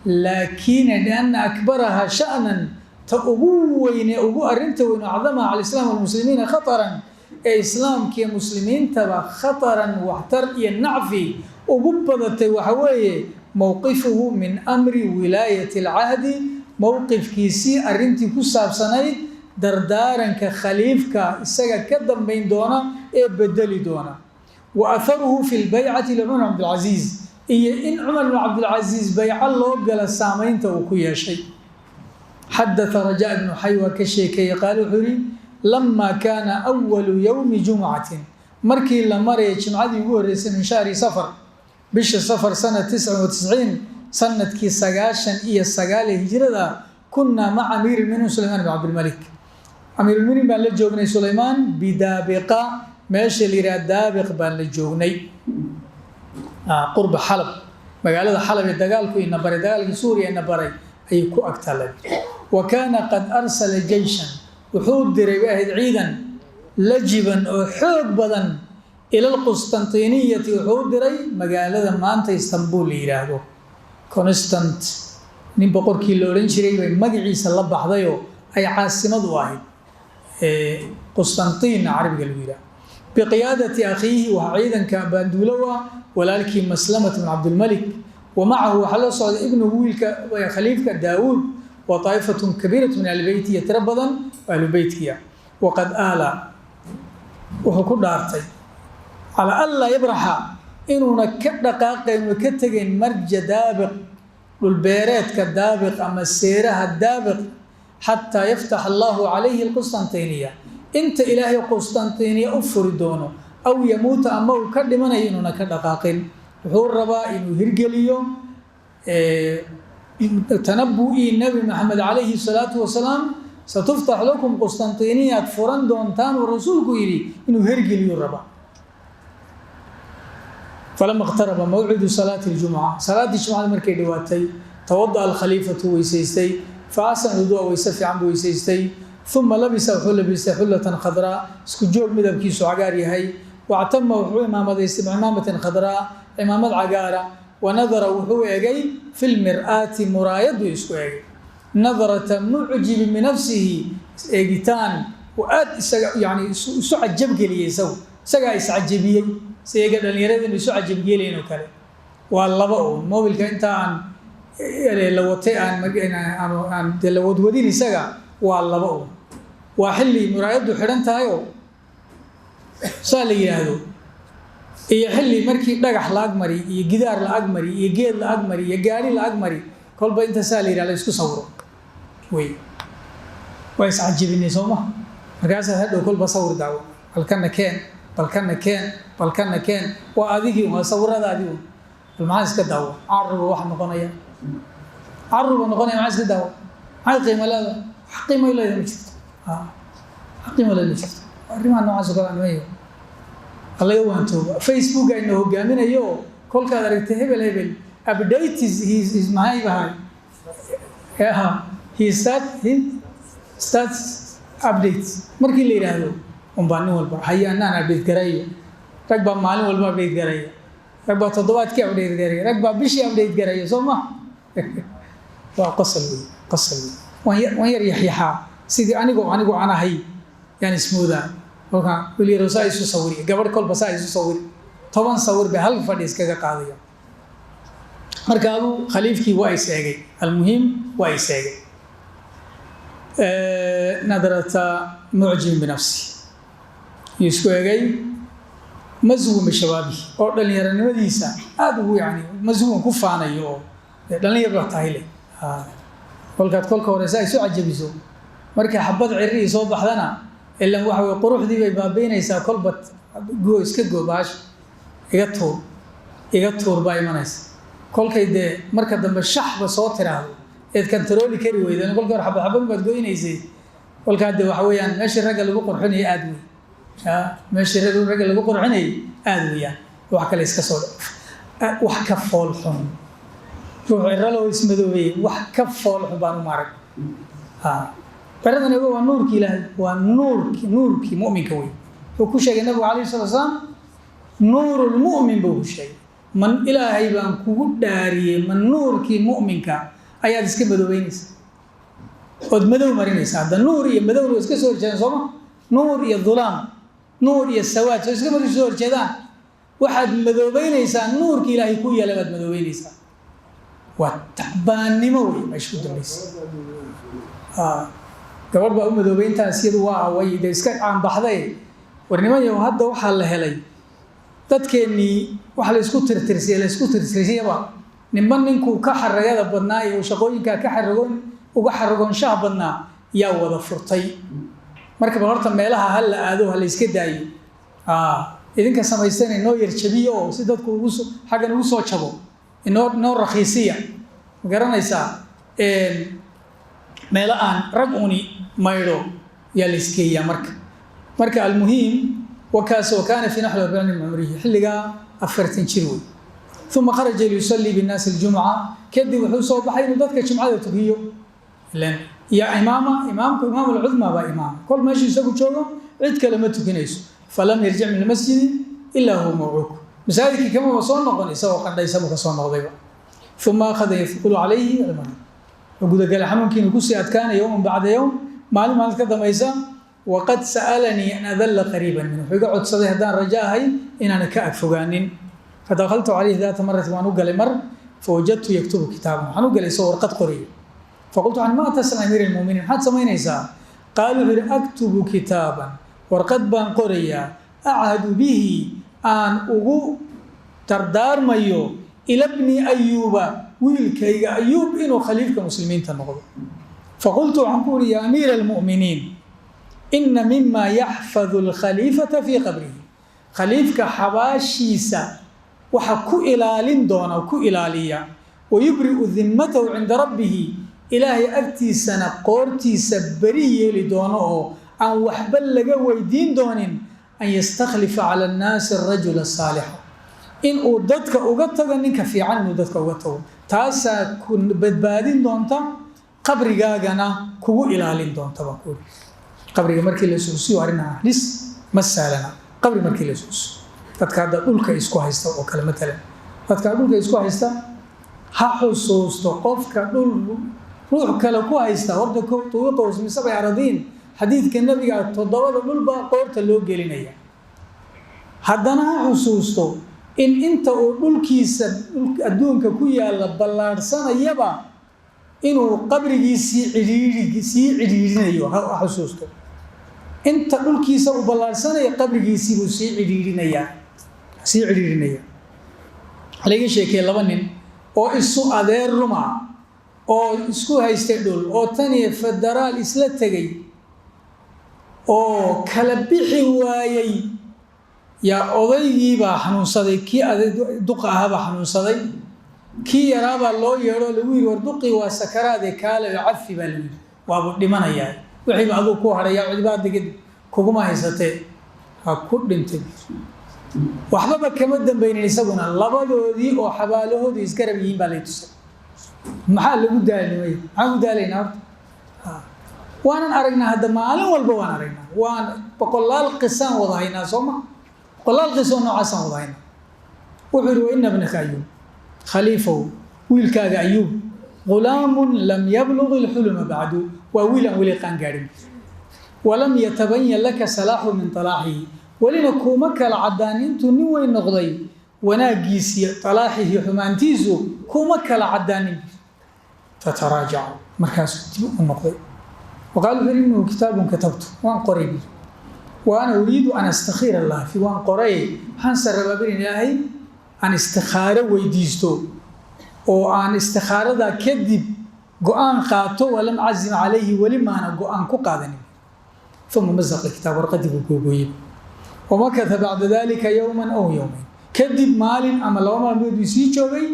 laakiine lianna akbaraha sha'nan, ta ugu weyne, ugu arrinta weyn, acdamaha cala islam walmuslimiina khataran, ee islaamkiiyo muslimiintaba khataran, waxtar iyo nacfi ugu badatay, waxa weeye mowqifuhu min amri wilaayati alcahdi, mowqifkiisii arrintii ku saabsanayd Dardaaranka khaliifka isaga ka dambayn doona ee bedeli doona, wa atharuhu fi lbaycati licumar Cabdilcasiis, iyo in Cumar bn Cabdilcasiis bayco loo gala saamaynta uu ku yeeshay. Xadatha Rajaa ibnu Xaywa ka sheekeeyey, qaale wuxuu yihi: lamaa kaana awalu yowmi jumcatin, markii la marayay jimcadii ugu horreysay, min shahri Safar, bisha Safar, sana 99, sanadkii 99 ee hijrada, kunaa maca amiir lmuminiin Sulaymaan bin Cabdilmalik, amiirulmuminiin baan la joognay Sulaymaan, bidaabiqa, meesha la yidhaha Daabiq baan la joognay, qurba Xalab, magaalada Xalab ee dagaalku ina baray, dagaalkii Suuriya ina baray ayay ku agtaleen. Wa kaana qad arsala jeyshan, wuxuu diray bay ahayd ciidan lajiban oo xoog badan, ila alqustantiniyati, wuxuu u diray magaalada maanta Istanbul la yidhaahdo. Constant nin boqorkii la odhan jiray bay magaciisa la baxdayoo ay caasimad u ahayd, Qustantina carabiga lagu yidhaha. Biqiyaadati akhiihi, waxaa ciidanka baanduulowa walaalkii Maslamat bn Cabdilmalik, wa macahu waxaa la socday ibnuhu, wiilka khaliifka Daawuud, wa taa'ifatun kabiiratu min ahli, iyo tiro badan oo ahlubeytkiya. Waqad aala, wuxuu ku dhaartay, calaa anlaa yabraxa, inuuna ka dhaqaaqayn, una ka tegayn, marja Daabiq, dhulbeereedka Daabiq ama seeraha Daabiq, xataa yaftax Allahu calayhi alqustantiniya, inta Ilaahay Qustantiniya u furi doono, aw yamuuta, ama uu ka dhimanayo, inuuna ka dhaqaaqin. Wuxuu rabaa inuu hirgeliyo tanabu-ii Nabi Maxamed calayhi salaatu wasalaam, satuftax lakum Qustantiniyaad furan doontaan uu rasuulku yidhi, inuu hirgeliyo rabaa. Falama iqtaraba mawcidu salaati ljumca, salaaddii jumcada markay dhowaatay, tawada'a alkhaliifatu, weysaystay, fa axsana wudua, weyse fiican buu weysaystay, uma labisa, wuxuu labistay, xullatan khadraa, isku joog midabkiisu cagaar yahay, wactama, wuxuu imaamadaystay, bicimaamatin khadraa, cimaamad cagaara, wa nadara, wuxuu egay, fi lmir'aati, muraayaduu isku egay, nadrata mucjibi binafsihi, eegitaan uu aad isaga yani isu cajabgeliyey, isagu isagaa iscajabiyey, si eega dhallinyarada inu isu cajabgelayn oo kale. Waa laba uun mobilka inta aan la watay aan dee la wadwadin isaga, waa laba uun: waa xilli muraayaddu xidhan tahay oo saa la yidhaahdo, iyo xilli markii dhagax la agmari iyo gidaar la agmari iyo geed la agmari iyo gaari la agmari, kolba inta saa la yidhahdo la isku sawiro wey. Waa iscajabinay, soo ma? Markaasaad hadhow kolba sawir daawo, balkana keen, balkana keen, balkana keen, waa adigii, waa sawiradaadii un. Bal maxaa iska daawo? Caruba waxa noqonaya, caruba noqonaya. Maxaa iska daawo? Maxay qiimo leedahay? Wax qiimo leedahay ma jirto, wax qiimo leedahay ma jirto. Arrimaha noocaas oo kale animayo laga waantooba. Facebook ayna hogaaminayo, kolkaad aragtay hebel hebel update his maxay bahay, he starts updates markii la yidhaahdo unbaa nin walba haya anaan update garayo. Rag baa maalin walba update garaya, rag baa toddobaadkii update garaya, rag baa bishii update garaya, soo ma? Waa qosol wey, qosol wey. Waan yar yaxyaxaa sidii anigoo aan ahay yaan ismoodaa. Kolkaa wiil yarow saa isu sawiri, gabadh kolba saa isu sawiri, 10 sawir bay hal fadhi iskaga qaadaya. Marka aduu khaliifkii waa is eegay, almuhiim waa is eegay, nadrata mucjibin binafsi yuu isku eegay, maswun bishabaabi, oo dhallinyaronimadiisa aada ugu yani maswun ku faanayo, oo dhalinyar baa tahay leh. Kolkaad kolka hore saa isu cajabiso, markii xabad cirrii soo baxdana, ilan waxa wey quruxdii bay baabiinaysaa. Kolba goo iska goo, baash iga tuur, iga tuur baa imanaysa. Kolkay dee marka dambe shaxba soo tiraahdo eed kantarooli kari weyda, kolkii hore xabad xabad baad goynaysay, kolkaa dee waxa weeyaan meeshii ragga lagu qurxinayay aada wey, meeshii ragga lagu qurxinayay aada weeyaan. Wax kale iska soo, wax ka fool xun ruux ciralo ismadoobeeyey, wax ka fool xun baan u maarag. Ciradan ogo waa nuurki Ilaahay, waa nuurki, nuurkii mu'minka wey. Wuxuu ku sheegay nabigu calayhi salatu wasalaam, nuurulmu'min buu ku sheegay. Man Ilaahay baan kugu dhaariyey, ma nuurkii mu'minka ayaad iska madoobeynaysaa ood madow marinaysaa? Hadda nuur iyo madowna waa iska soo horjeedaan, sooma? Nuur iyo dhulaam, nuur iyo sawaad, soo iska soo horjeedaan? Waxaad madoobeynaysaa nuurkii Ilaahay ku yeelay baad madoobeynaysaa. Waa tacbaannimo wey meesha ku dambaysa. Gabadh baa u madoobay intaas, iyadu waa way dee iska caanbaxday. War nimanyow, hadda waxaa la helay dadkeennii wax laysku tirtirsiye, laysku tirtirsiyaba ninba ninkuu ka xaragada badnaa iyo shaqooyinkaa ka xaragoon uga xaragoonshaha badnaa yaa wada furtay. Marka bal horta meelaha ha la aado, ha la iska daayo. Idinka samaysteen inoo yar jabiyo oo si dadku ugu soo xaggan ugu soo jabo, inoo rakhiisiya. Ma garanaysaa, meelo aan rag uni maydho yaa la isgeeyaa. Marka almuhiim wakaas. Wa kaana fii naxwi 40 min cumrihi, xilligaa 40 jir wey. Uma kharaja liyusallii binnaasi aljumca. Kadib wuxuu soo baxay inuu dadka jumcada tukiyo. Ilan iyo imaama, imaamku imaam alcudma baa imaama, kol meeshu isagu joogo cid kale ma tukinayso. Falam yarjic min almasjidi ilaa huwa mawcuuk. Masaajidkii kamaba soo noqon isagoo qandhaysa buu kasoo noqdayba. Uma akhada yafqulu calayhi almarad, wuxuu gudagalay xanuunkii inuu kusii adkaanaya, yowman bacda yowm, maalin maalin ka dambaysa. Waqad sa'alanii an adalla qariiban min, wuxuu iga codsaday haddaan rajo ahay inaana ka agfogaanin. Fadakhaltu calayhi daata marati, waan u galay mar. Fawajadtu yaktubu kitaaban, waxaan u galay isagoo warqad qoraya. Faqultu waxaan: "Maa tasna, amiir almu'miniin? Maxaad samaynaysaa?" Qaal, wuxuu yidhi: "Aktubu kitaaban, warqad baan qorayaa, achadu bihi, aan ugu dardaarmayo, ila bni Ayuuba, wiilkayga Ayuub, inuu khaliifka muslimiinta noqdo." Faqultu waxaan ku uhi: "Ya amiira almu'miniin, ina mima yaxfadu alkhaliifata fii qabrihi, khaliifka xabaashiisa waxa ku ilaalin doona, ku ilaaliya, wayubri'u dimmatahu cinda rabbihi, ilaahay agtiisana qoortiisa beri yeeli doono oo aan waxba laga weydiin doonin, an yastakhlifa cala annaasi arajula asaalixa, inuu dadka uga tago ninka fiican, inuu dadka uga tago, taasaa ku badbaadin doonta, qabrigaagana kugu ilaalin doonta," baan ku uri. Qabriga markii la isuusiyo arrin halis ma sahlana. Qabri markii la isuusiyo, dadka hadda dhulka isku haysta oo kale matalan, dadka dhulka isku haysta ha xusuusto qofka dhul ruux kale ku haysta horta tuwiqahu min sabci aradiin, xadiidka nabiga, toddobada dhulbaa qoorta loo gelinaya. Haddana ha xusuusto in inta uu dhulkiisa adduunka ku yaalla ballaadhsanayaba inuu qabrigiisii cidhiidhi sii cidhiidhinayo. Ha xusuusto inta dhulkiisa uu ballaadhsanaya qabrigiisii buu sii cidhiidhinayaa, sii cidhiidhinaya. Waxaa laga sheekeyey laba nin oo isu adeer ruma oo isku haystay dhul oo tan iyo federaal isla tegey oo kala bixi waayey. Yaa odaygiibaa xanuunsaday, kii duqa ahaabaa xanuunsaday. Kii yaraabaa loo yeedho, lagu yidhi: "War, duqii waa sakaraade, kaale oo cafi," baa lagu yidhi, "waabuu dhimanayaa, wixiiba aduu ku hadhaya, cidbaada kadib kuguma haysatee." Ha ku dhintay, waxbaba kama dambaynin isaguna. Labadoodii oo xabaalahoodu isgarab yihiin baa lay tusay. Maxaa lagu daalimay? Maxaan ku daalaynaa horta? Waanan aragnaa hadda, maalin walba waan aragnaa, waan boqolaal qisaan wada haynaa, soo ma? Boqolaal qisoo noocaasaan wada haynaa. Wuxuu yihi: "Wa ina bnaka Ayuub, khaliifow, wiilkaaga Ayuub, gulaamun lam yablug ilxuluma bacdu, waa wiil aan weli qaan gaadhin, walam yatabayan laka salaaxu min talaaxihi, welina kuuma kala caddaan intuu nin weyn noqday wanaaggiisiyo talaaxihi, xumaantiisu kuma kala caddaanin." Fataraajacu, markaasuu dib u noqday. Waqaal, wuxuu yidhi: "Innahu kitaabun katabtu, waan qoray bi, wa ana uriidu an astakhiira Allah fi, waan qoray, waxaanse rabaa bin Ilaahay aan istikhaaro weydiisto oo aan istikhaarada kadib go-aan qaato. Walam aczim calayhi, weli maana go-aan ku qaadanin." Uma mazaqa kitaab, warqadii buu googooyey. Wamakatha bacda dalika yowman aw yowmayn, kadib maalin ama 2 maalmood buu sii joogay.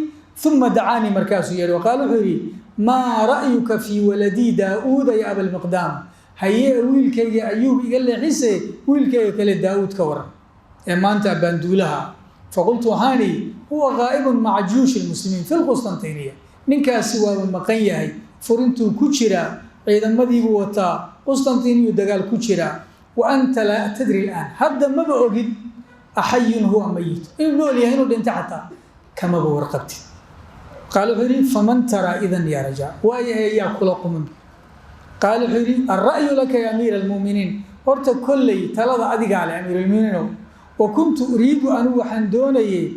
Uma dacaanii, markaasuu yeedhi. Waqaal, wuxuu yidhi: "Maa ra'yuka fii waladii Daa'uuda ya Abalmiqdaam? Hayee, wiilkayga Ayuub iga leexise, wiilkayga kale Daa'uud ka waran ee maanta baanduulaha?" Faqultu, waxaan idhi: "Huwa qaa'ibun maca juyuushi lmuslimiin fi lqustantiniya, ninkaasi waaba maqan yahay, furintuu ku jiraa, ciidamadiibuu wataa, Qustantiniyu dagaal ku jiraa. Wa anta laa tadri ilaan, hadda maba ogid, axayun huwa mayit, inuu nool yahay, inuu dhintay xataa kamaba warqabtid." Qaal, wuxuu yidhi: "Faman taraa idan yaa rajaa? Waayahay, yaa kula quman?" Qaal, wuxuu yidhi: "Alra'yu laka ya amiira almu'miniin, horta kolley talada adigaa leh, amiirulmuminiinow. Wa kuntu uriidu, anigu waxaan doonayay,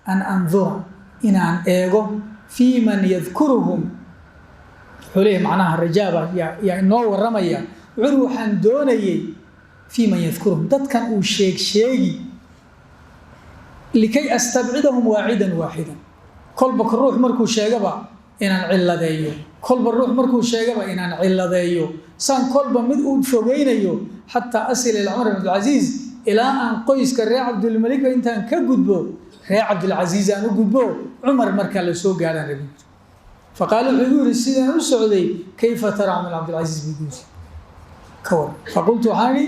an andura, inaan eego, fii man yadkuruhum." Wuxuu leeyahay macnaha rajaaba yaa inoo warramaya. Wuxuu waxaan doonayay fii man yadkuruhum, dadkan uu sheeg sheegi, likay astabcidahum waaxidan waaxidan, kolba ruux markuu sheegaba inaan ciladeeyo, kolba ruux markuu sheegaba inaan ciladeeyo, saan kolba mid uu fogeynayo, xataa asil ila Cumar ibn Cabdilcasiis, ilaa aan qoyska reer Cabdilmalikba intaan ka gudbo reer Cabdilcasiis aan u gudbo, Cumar markaa la soo gaaraan rabi. Faqaala, wuxuu igu yidhi sidaan u socday, "Kayfa tara Cumar Cabdilcasiis?" buu igu yidhi, "Ka war?" Faqultu, waxaan idhi,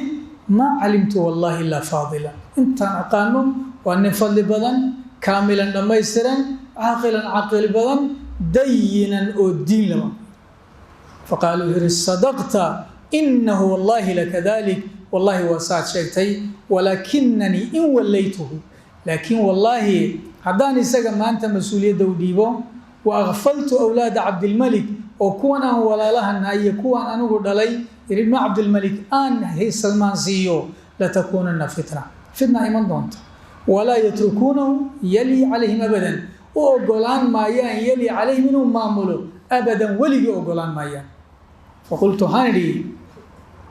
"Maa calimtu wallahi ilaa faadila, intaan aqaano waa nin fadli badan, kaamilan, dhammaystiran, caaqilan, caqli badan, dayinan, oo diin laba." Faqaala, wuxuu yidhi, "Sadaqta, inahu wallahi lakadalik, wallahi waa saad sheegtay, walaakinanii in wallaytuhu, laakiin wallaahi haddaan isaga maanta mas-uuliyadda u dhiibo, wa akfaltu awlaada Cabdilmalik, oo kuwan aan walaalahana iyo kuwan anigu dhalay ilma Cabdilmalik aan salmaan siiyo, latakuunana fitna, fitna iman doonta, walaa yatrukuunahu yali calayhim abadan, u ogolaan maayaan yali calayhim inuu maamulo abadan, weligii ogolaan maayaan." Faqultu, waxaan idhi,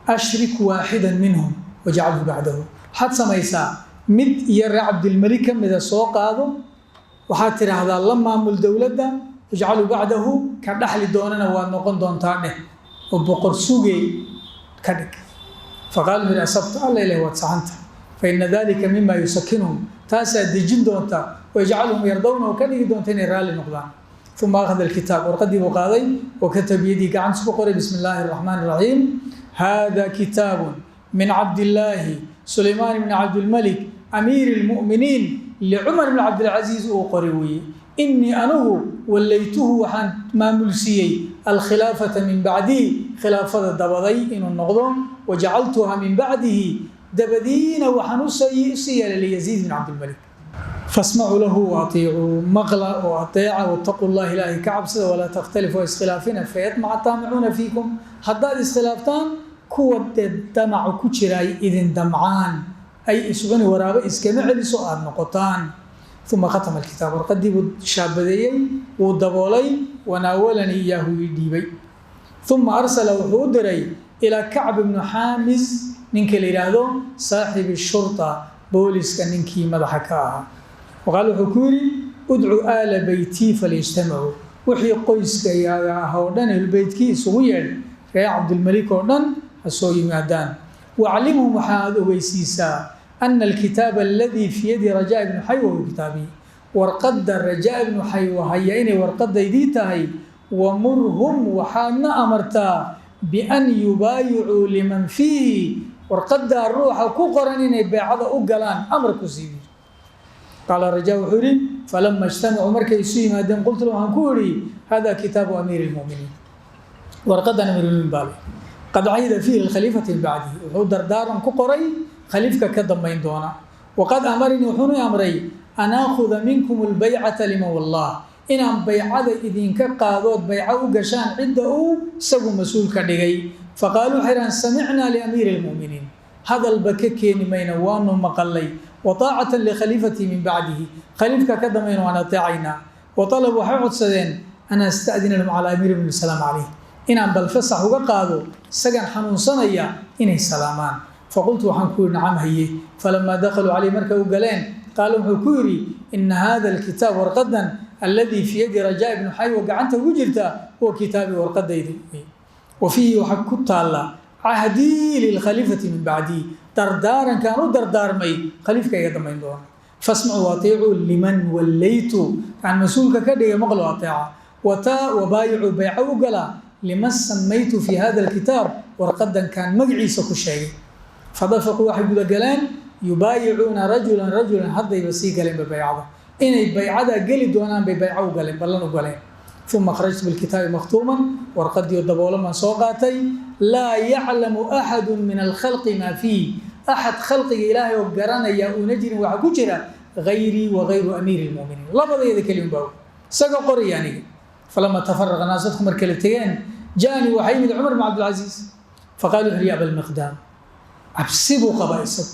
"Ashrik waaxidan minhum wajcalhu bacdahu, waxaad samaysaa mid iyo reer Cabdilmalik ka mida soo qaado, waxaad tidhaahdaa la maamul dowladda, wajcalu bacdahu, ka dhaxli doonana waad noqon doontaa dheh, oo boqor sugey ka dhig." Faqaala, wuxuu yidhi, "Asabta, alla ilahi waad saxanta, fa ina dalika mima yusakinuhum, taasaa dejin doonta, wayajcaluhum yardawna, oo ka dhigi doonta inay raalli noqdaan." Uma akhada alkitaab, warqadii buu qaaday, wa kataba biyadii, gacantiis ku qoray, "Bismi illaahi araxmaani araxiim, hada kitaabun min Cabdillaahi Sulaymaan bni Cabdilmalik amiiri lmu'miniin licumar bni Cabdilcasiis uu qoray weeye. Inii anigu wallaytuhu, waxaan maamulsiiyey, alkhilaafata min bacdihi, khilaafada dabaday inuu noqdo, wajacaltuha min bacdihi, dabadiina waxaan usii yeelay liyaziid bin Cabdilmalik. Fasmacuu lahu waatiicuu, maqla oo ateeca, wattaquu llah, ilaahay ka cabsada, walaa takhtalifu, iskhilaafina, fayatmaca taamicuuna fiikum, haddaad iskhilaaftaan kuwa dee damacu ku jira ay idin damcaan, ay iscuni waraabo iskama celiso aada noqotaan." Uma khatama alkitaab, warqadii buu shaabadeeyey, wuu daboolay, wanaawalanii iyaahu, ii dhiibay. Uma arsala, wuxuu u diray, ilaa Kacb ibnu Xaamis, ninka la yidhaahdo saaxibi shurta, booliska ninkii madaxa ka ahaa. Waqaal, wuxuu ku yidhi, "Udcu aala beytii falyajtamacuu, wixii qoyskayaaga ah oo dhan, ahlubeytkii isugu yeedh, reer Cabdilmalik oo dhan ha soo yimaadaan. Waclimhum, waxaad ogeysiisaa, ana alkitaaba aladii fii yadi Rajaa ibnu Xaywa hu kitaabii, warqadda Rajaa ibnu Xaywa haya inay warqadaydii tahay. Wamurhum, waxaadna amartaa, bian yubaayicuu liman fiihi, warqadaa ruuxa ku qoran inay beecada u galaan amar ku siibi." Qaala Rajaa, wuxuu yihi, falama ijtamacuu, markay isu yimaadeen, qultu lahum, waxaan ku idhi, "Hada kitaabu amiiri lmuminiin, warqadan amiirulmuminiin baa leh, qad cahida fiihi lkhaliifati min bacdihi, wuxuu dardaaran ku qoray khaliifka ka dambayn doona. Waqad amaranii, wuxuuna amray, an aakhuda minkum albaycata liman wallah, inaan baycada idinka qaadood bayco u gashaan cidda uu isagu mas-uul ka dhigay. Faqaaluu, waxay dhahaan, 'Samicnaa liamiiri lmu'miniin, hadalba ka keeni mayna, waanu maqalay, wa taacatan likhaliifatii min bacdihi, khaliifka ka dambayna waan ateecaynaa.' Wa talabu, waxay codsadeen, an asta'dina lahum calaa amiiri bni salaam calayh, inaan bal fasax uga qaado isagan xanuunsanaya inay salaamaan. Faqultu, waxaan ku yidhi, 'Nacam, haye.' Falamaa dakhaluu caleyh, markay u galeen, qaala, wuxuu ku yidhi, 'Ina hada alkitaab, warqadan, alladii fii yadi Rajaa ibnu Xaywa, gacanta ugu jirta, huwa kitaabii, warqadayda, wa fiihi, waxaa ku taalla, cahdii lilkhaliifati min bacdii, dardaarankaan u dardaarmay khaliifka iga dambayn doona. Fasmacuu atiicuu liman wallaytu, kaan mas-uulka ka dhigay maqlo, ateeca, wataa wabaayicuu, bayco u gala, liman samaytu fii hada alkitaab, warqadan kaan magaciisa ku sheegay.' Fadafaquu, waxay gudagaleen, yubaayicuuna rajulan rajulan, haddayba sii galeenba baycada, inay baycada geli doonaan bay bayco u galeen, ballan u galeen. Uma kharajtu bilkitaabi makhtuuman, warqadiio daboolan baan soo qaatay, laa yaclamu axadu min alkhalqi maa fiih, axad khalqiga ilaahay oo garanaya uuna jirin waxa ku jira, gayrii wa gayru amiiri lmuminiin, labadayada keliun baa isaga qoraya aniga. Falama tafaraqa naas, dadku mar kale tegeen, jaanii, waxaa yimid Cumar bn Cabdilcasiis. Faqaala, wuxu ya Abalmiqdaam, cabsi buu qabaa isagu,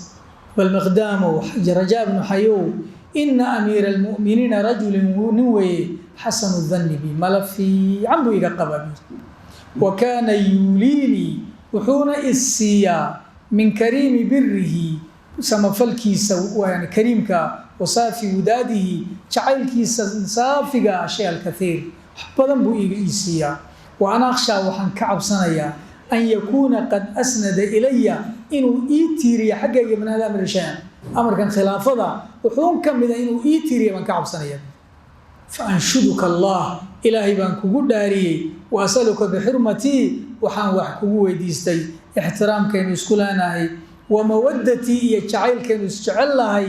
Abalmiqdaamow, Rajaa bnu Xayow, ina amiira almu'miniina rajulin, nin weeye, xasanu danni bi, mala fiican buu iga qabaa bi, wa kaana yuuliinii, wuxuu Wuxuuna isiiyaa min kariimi birihi, samafalkiisa yani kariimka, wasaafi wudaadihi, jacaylkiisa saafiga, shay alkathiir, wax badan buu iga ii siiyaa. Wa ana akhshaa, waxaan ka cabsanayaa, an yakuuna qad asnada ilaya, inuu ii tiiriya xaggayga, min hada amri shay-an, amarkan khilaafada wuxuun ka mida inuu ii tiiriya baan ka cabsanaya. Fa anshuduka Allah, Ilaahay baan kugu dhaariyey, wa asaluka bixurmatii, waxaan wax kugu weydiistay ixtiraamkaynu isku leenahay, wa mawaddatii, iyo jacaylkaynu isjecel lahay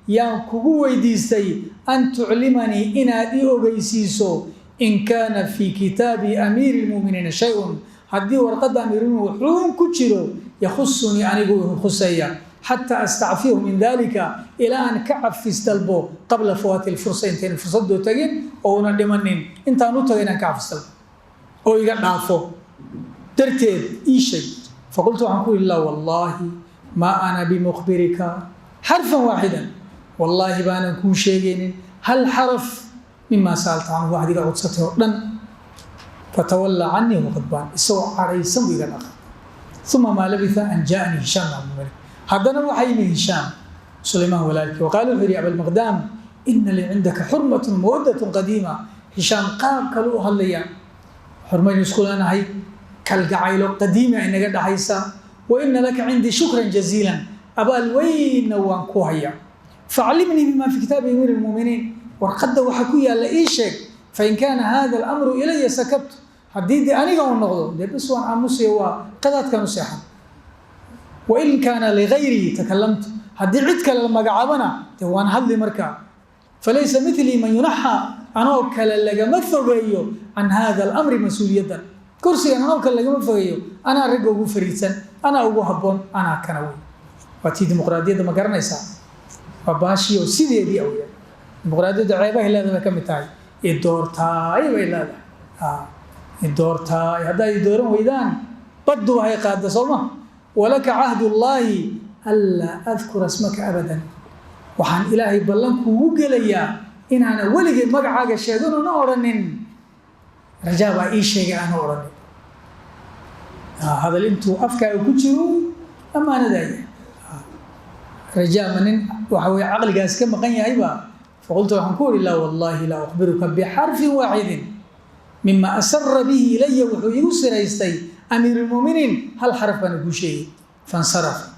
yaan kugu weydiistay, an tuclimanii, inaad ii ogeysiiso, in kaana fii kitaabi amiiri lmu'miniina shay-un, haddii warqadda amiirulmuminiin wuxuun ku jiro, yakhusunii, anigu khuseeya, xataa astacfiyahu min dalika, ilaa aan ka cafis dalbo, qabla fawaati lfursa, intayna fursadoo tagin oo una dhimanin, intaan u tago inaan ka cafis dalbo oo iga dhaafo darteed ii sheeg. Faqultu, waxaan ku ihi, laa wallaahi, maa ana bimukhbirika xarfan waaxidan, wallaahi baanan kuu sheegaynin hal xaraf, mimaa sa'alta canhu, waxaad iga codsatay oo dhan. Fatawallaa canii waqadbaan, isagoo cadhaysan buu iga dhaqay. Uma maa labitha an jaa'anii Hishaam bn Cabdilmalik, haddana waxaa yimi Hishaam, Sulaymaan walaalkii. Waqaala, wuxuu yidhi, Abalmaqdaam, ina lii cindaka xurmatun mawaddatun qadiima. Hishaam qaab kale u hadlaya: xurmaynu isku leenahay, kalgacaylo qadiima inaga dhaxaysa, wa ina laka cindii shukran jaziilan, abaal weynna waan ku hayaa. Faclimnii bima fi kitaabi amiiri lmuuminiin, warqadda waxa ku yaalla ii sheeg. Fain kaana hada alamru ilaya sakabtu, haddii dee aniga uu noqdo, dee bas waan aamusaya, waa qadaadkan u seexan. Wain kaana ligayrii takalamtu, haddii cid kale la magacaabana, dee waan hadli markaa. Falaysa milii man yunaxa, anoo kale lagama fogeeyo, can hada alamri, mas-uuliyaddan kursigan anoo kale lagama fogeeyo. Anaa ragga ugu fariidsan, anaa ugu habboon, anaa kana wey. Waa tii dimuqraadiyadda, ma garanaysaa? Waa baashii oo sideedii awya. Dimuqraadiyadda ceebahay leedahay bay ka mid tahay, idoortaay bay leedahay. Idoortaay, haddaa i dooran weydaan, baddu hay qaadda, soo ma? Walaka cahdullaahi anlaa adkura ismaka abadan, waxaan Ilaahay ballan kuugu gelayaa inaana weligay magacaaga sheeganona odhanin, Rajaa baa ii sheegay aana odhanin. Hadal intuu afkaaga ku jiro ammaanadaaya. Rajaa ma nin waxa weye caqligaas ka maqan yahayba? Faqultu, waxaan ku ihi, laa wallaahi, laa ukhbiruka bixarfin waaxidin mima asara bihi ilaya, wuxuu igu siraystay amiirulmuuminiin hal xaraf baana kuu sheegay. Fansarafa,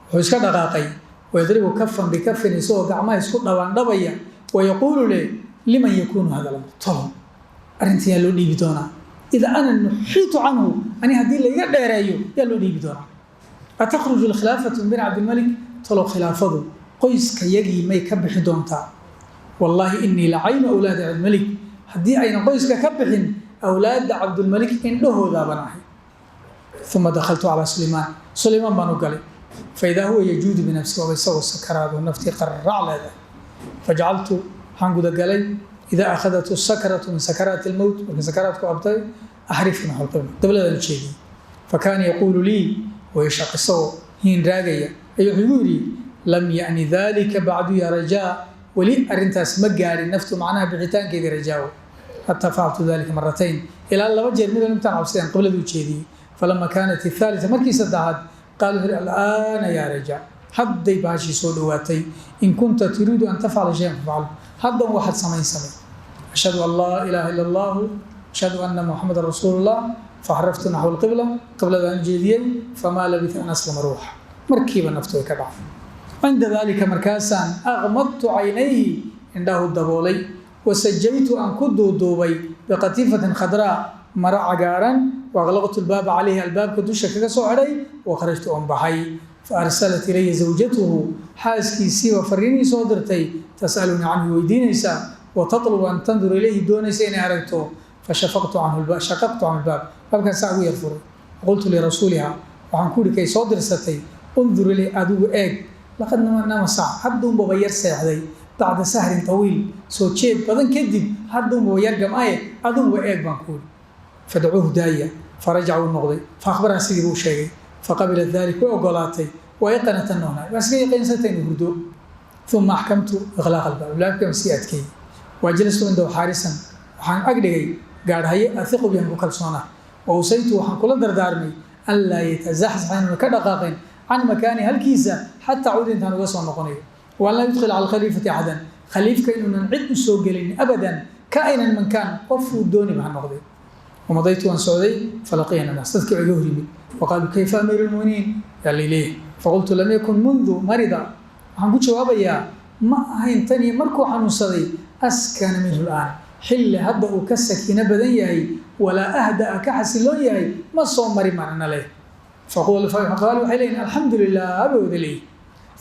wuxuu iska dhaqaaqay, wayadribu kafan bikafin, isagoo gacmaha isku dhabaandhabaya, wayaquulu le, liman yakuunu hada lamr, tolo arrintan yaa loo dhiibi doonaa? Ida ana nuxiitu canhu, ani haddii laiga dheereeyo, yaa loo dhiibi doonaa? Atakhruju alkhilaafatu min bani Cabdilmalik, tolo khilaafadu qoyska yagii may ka bixi doontaa? Wallaahi inii la caynu awlaadi Cabdilmalik, haddii aynan qoyska ka bixin, awlaadda Cabdulmalik indhahoodaabaan ahay. Uma dakhaltu calaa Sulaymaan, Sulaymaan baan u galay. Faidaa huwa yajuudu binafsi, waaba isagoo sakaraado, naftii qarrac leedahay. Fajacaltu, waxaan gudagalay, idaa akhadathu sakratu min sakaraati almowt, markii sakaraadku qabtay, axrifu naxw alqibla, dabladaan ujeediyey. Fakaana yaquulu lii wayashaq, isagoo hiin raagaya ayuu wuxuu igu yidhi, lam ya'ni dalika bacdu ya Rajaa, weli arrintaas ma gaadhin, naftu macnaha bixitaankeedii Rajaawo. Xataa facaltu dalika maratayn, ilaa laba jeer mid intaan cabsadeen qiblada u jeediyey. Falama kaanat athaalita, markii saddexaad, qaal, wuxuu yidhi, alaana yaa Rajaa, hadday baashii soo dhowaatay, in kunta turiidu an tafcala shayan fafcal, haddan waxaad samayn samay. Ashhadu an laa ilaaha ila Allahu, ashhadu anna Muxamadan rasuulullah. Faxraftu naxw alqibla, qibladaan ujeediyey. Famaa labitha an aslama ruuxa, markiiba naftu way ka dhacday. Cinda dalika, markaasaan, aqmadtu caynayhi, indhahu daboolay, wasajaytu, aan ku duuduubay, biqatiifatin khadraa, maro cagaaran, waaqlaqtu albaaba calayhi, albaabka dusha kaga soo xidhay, wa kharajtu, oon baxay. Fa arsalat ilaya zawjatuhu, xaaskiisiiba fariinii soo dirtay, tasalunii canhu, weydiinaysaa, wa tatlubu an tandur ilayhi, doonaysa inay aragto. Fashafaqtu canhu, shaqaqtu canhu albaab, baabkan saa ugu yar furay. Qultu lirasuuliha, waxaan ku ihi kay soo dirsatay, undur ilayh, adigu eeg, laqad nama sac, hadduunbaba yar seexday, bacda sahrin tawiil, soo jeed badan kadib, hadduunbaba yar gam-aye, adiguba eeg baan ku ihi. Fadacuuhu, daaya. Farajaca, uu noqday. Fa akhbaraha, sidii buu sheegay. Faqabilat dalik, way ogolaatay. Wayaqanat anahuna, waa iska yaqiinsatay inuu hurdo. Uma axkamtu iqlaaq albaab, albaabkan sii adkeeyey. Wajalastu cindahu xaarisan, waxaan ag dhigay gaadhaye, ahiqu bihan, ku kalsoona. Wa awsaytu, waxaan kula dardaarmay, Anlaa yatazaxzaxa, inuuna ka dhaqaaqin, can makaani, halkiisa, xataa cud, intaan uga soo noqonayo, wa an laa yudkhil cala alkhaliifati axadan, khaliifka inuunan cid u soo gelin abadan, kaa'inan man kaan, qofuu dooniba ha noqday. Wamadaytu, waan socday. Falaqiyana naas, dadkii iga hor yimid. Waqaaluu: "Kayfa amiiru lmuminiin?" Yaa layleeyahay. Faqultu: "Lam yakun mundu marida," waxaan ku jawaabayaa, "ma ahayn tan iyo markuu xanuunsaday, askana minhu l'aan, xilli hadda uu ka sakiino badan yahay, walaa ahda'a, ka xasiloon yahay, ma soo marin macna leh." Faqaalu, waxay leeyihin, "Alxamdu lilah," bay wada leeyihin.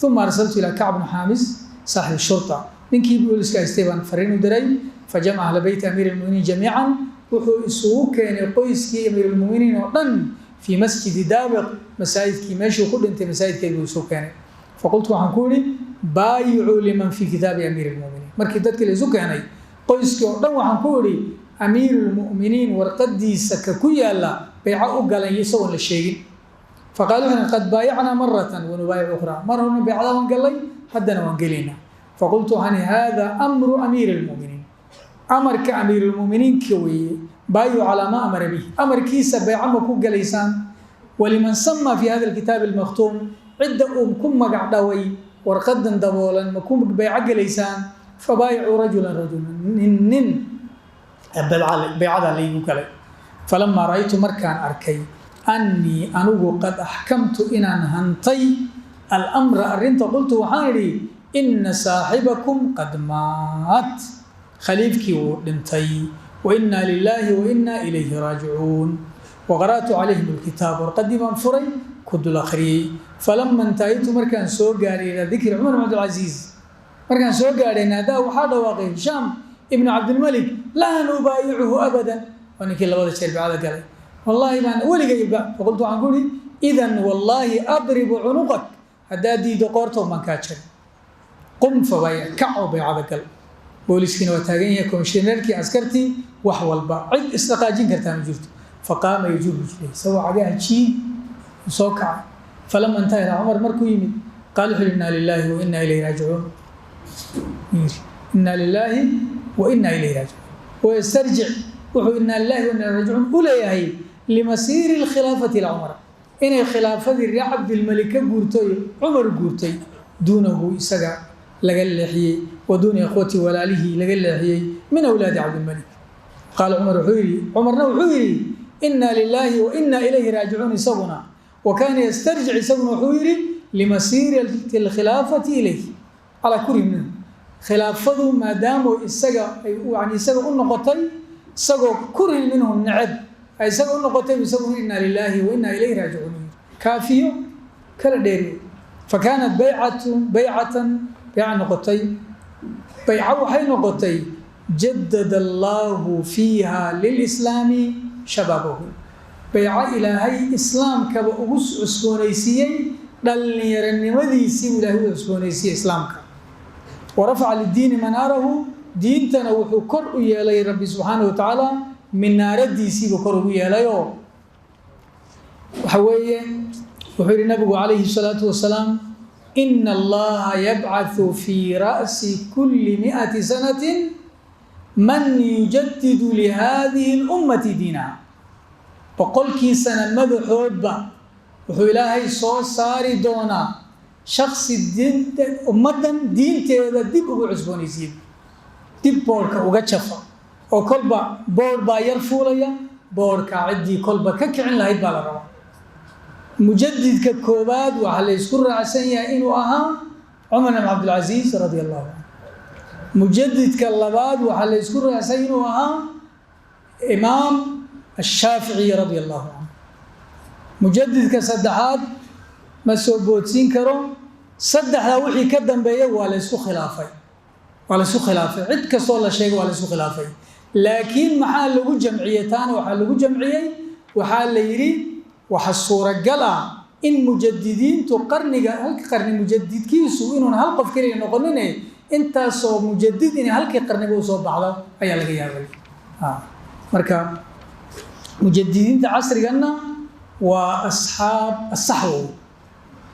Uma arsaltu ilaa Kacb bnu Xaamis, saaxib shurta, ninkii booliska haystay baan fariin u diray. Fajamaca ahla beyti amiir almuminiin jamiican, wuxuu isugu keenay qoyskii amiirulmuminiin oo dhan, fii masjidi Daabiq, masaajidkii meeshuu ku dhintay masaajidkeed buu isugu keenay. Faqultu, waxaan ku idhi: "Baayicuu liman fii kitaabi amiiri lmuminiin." Markii dadkii la isu keenay, qoyskii oo dhan, waxaan ku idhi: "Amiirulmuminiin warqadiisa ka ku yaalla bayco u galan," isagoon la sheegin. Faqaalu, wuxuu: "Qad baayacnaa maratan wanubaayic ukhraa." Mar horna baycada waan gallay, haddana waan gelaynaa. Faqultu, waxaan: "Hada amru amiiri lmuminiin, amarka amiirulmuminiinka weeye. Baayu calaa maa amara bih, amarkiisa bayco ma ku galaysaan? Waliman sama fi hada alkitaabi almakhtuum, cidda uu ku magac dhaway warqadan daboolan ma ku bayco gelaysaan?" Fabaayacuu rajulan rajulan, nin nin baycada laygu galay. Falamaa ra'aytu, markaan arkay, annii anigu qad axkamtu, inaan hantay, alamra, arrinta, qultu, waxaan idhi: "Ina saaxibakum qad maat," khaliifkii wuu dhintay, "wa innaa lilaahi wa innaa ilayhi raajicuun." Wa qara'tu calayhim alkitaab, warqaddii baan furay, ku dul akhriyey. Falama intahaytu, markaan soo gaadhay, ilaa dikri Cumar bn Cabdilcasiis markaan soo gaadhay, naadaa, waxaa dhawaaqay, Hishaam ibnu Cabdilmalik: "Laa nubaayicuhu abadan." Waa ninkii labada jeer bicada galay. "Wallaahi baan weligayba." Faqultu, waxaan ku ihi: "Idan wallaahi adribu cunuqak, haddaad diiddo qoortoon baan kaa jaray. Qum fabaaya, kac oo baycada gal." Booliskiina waa taagan yahay, komishineerkii, askartii, wax walba, cid isdhaqaajin kartaa ma jirto. Faqaama yajuuru jiray, isagoo cagaha jiid soo kacay. Falama intaha ilaa Cumar, markuu yimid, qaal, wuxuu yihi: "Innaa lilaahi wa innaa ilayhi raajicuun." Yiri: "Innaa lilaahi wa innaa ilayhi raajicuun." Wayastarjic, wuxuu "innaa lilaahi wa innaa ilayhi raajicuun" u leeyahay limasiiri alkhilaafati ila Cumar, inay khilaafadii reer Cabdilmalik ka guurtay, Cumar guurtay, duunahu, isaga laga leexiyey, wa duuna ikhwati, walaalihii laga leexiyey, min awlaadi Cabdilmalik. Qaala Cumar, wuxuu yidhi, Cumarna wuxuu yidhi: "Innaa lilaahi wa innaa ilayhi raajicuun." Isaguna wa kaana yastarjic, isaguna wuxuu yidhi limasiirati alkhilaafati ilayh calaa kuri minhu, khilaafadu maadaamu isaga yani isaga u noqotay, isagoo kurin minhu, neceb ay isaga u noqotay, isaguna "innaa lilaahi wa innaa ilayhi raajicuun" yidhi. Kaafiyo kala dheeriyo. Fa kaanat baycatu baycatan, bayca noqotay, bayco waxay noqotay jadada allaahu fiiha lilislaami shabaabahu, bayco Ilaahay islaamkaba ugu cusboonaysiiyey dhallinyaronimadiisii buu Ilahay ugu cusboonaysiiyey islaamka. Wa rafaca lidiini manaarahu, diintana wuxuu kor u yeelay Rabbi subxaanahu wa tacaala minaaradiisiibuu kor ugu yeelayoo waxa weeye, wuxuu yihi nabigu calayhi salaatu wasalaam: "Ina Allaha yabcathu fii ra'si kulli 100 sanatin man yujadidu lihadihi اlummati diinaha." 100-kii sana madaxoodba wuxuu Ilaahay soo saari doonaa shaksi diinta ummaddan diinteeda dib ugu cusboonaysiiya, dib boodhka uga jafa, oo kolba boodh baa yar fuulaya, boodhka ciddii kolba ka kicin lahayd baa la rabaa. Mujadidka koowaad waxaa la isku raacsan yahay inuu ahaa Cumar ibn Cabdilcasiis radia allahu canhu. Mujadidka labaad waxaa la isku raacsan inuu ahaa Imaam Ashaaficiy radia allahu canhu. Mujadidka saddexaad ma soo boodsiin karo. Saddexdaa wixii ka dambeeya waa la isku khilaafay, waa la isku khilaafay. Cid kastoo la sheegay waa la isku khilaafay. Laakiin maxaa lagu jamciyey taana? Waxaa lagu jamciyey, waxaa la yidhi, waxa suuragal ah in mujadidiintu qarniga, halka qarni mujadidkiisu inuun hal qof keliya noqonine, intaasoo mujadid inay halkii qarniba usoo baxdo ayaa laga yaabay. Marka mujadidiinta casriganna waa asxaab asaxwa,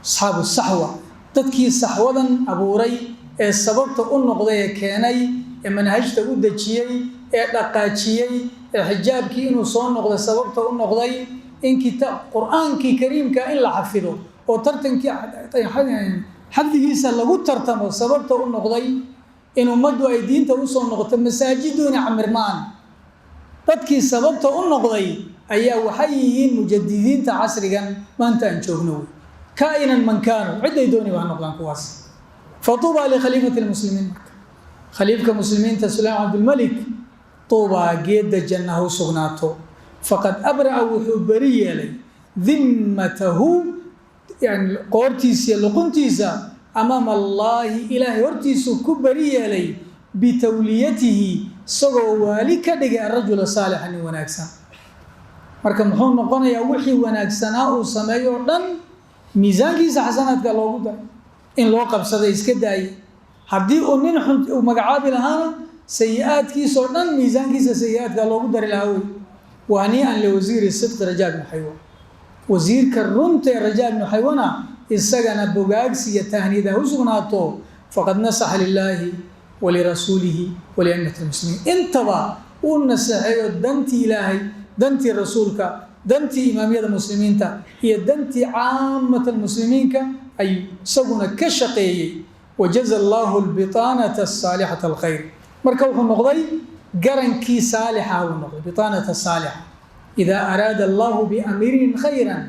asxaabu saxwa, dadkii saxwadan abuuray ee sababta u noqday, ee keenay, ee manhajta u dejiyey, ee dhaqaajiyey, ee xijaabkii inuu soo noqdo sababta u noqday. In kitaab Qur-aankii kariimka in la xafido oo tartankii xafdigiisa lagu tartamo sababta u noqday in ummaddu ay diinta usoo noqoto, masaajiduna camirmaan, dadkii sababta u noqday ayaa waxay yihiin mujadidiinta casrigan maanta aan joogno wey. Kaa'inan man kaanu, cidday dooni baa noqdaan kuwaas. Fatuuba likhaliifati lmuslimiin. Marka khaliifka muslimiinta Sulayman Cabdulmalik, tuubaa, geedda janna ha u sugnaato. Faqad abra'a, wuxuu beri yeelay, dimmatahu, yani qoortiisa iyo luquntiisa, amaama Allaahi, Ilaahay hortiisuu ku beri yeelay, bitawliyatihi, isagoo waali ka dhigay, arajula saalixa, nin wanaagsan. Marka muxuu noqonayaa? Wixii wanaagsanaa uu sameeyo oo dhan miisaankiisa xasanaadka loogu daray. In loo qabsaday iska daayay, haddii uu nin xun uu magacaabi lahaana, sayi-aadkiisoo dhan miisaankiisa sayi-aadka loogu dari lahaa wey. Wahanii'an liwasiiri sidqi Rajaa bnu Xaywa, wasiirka runta ee Rajaa bnu Xaywana, isagana bogaagsi iyo tahniyada ha u sugnaato. Faqad nasaxa lilaahi walirasuulihi waliaimati lmuslimiin, intaba uu naseexeeyo dantii Ilaahay, dantii rasuulka, dantii imaamiyada muslimiinta iyo dantii caamata muslimiinka ayuu isaguna ka shaqeeyey. Wajaza Allahu albitaanata asaalixata alkhayr. Marka wuxuu noqday garankii saalixa buu noqday, bitaanata saalixa. Idaa araada Allahu biamiirin khayran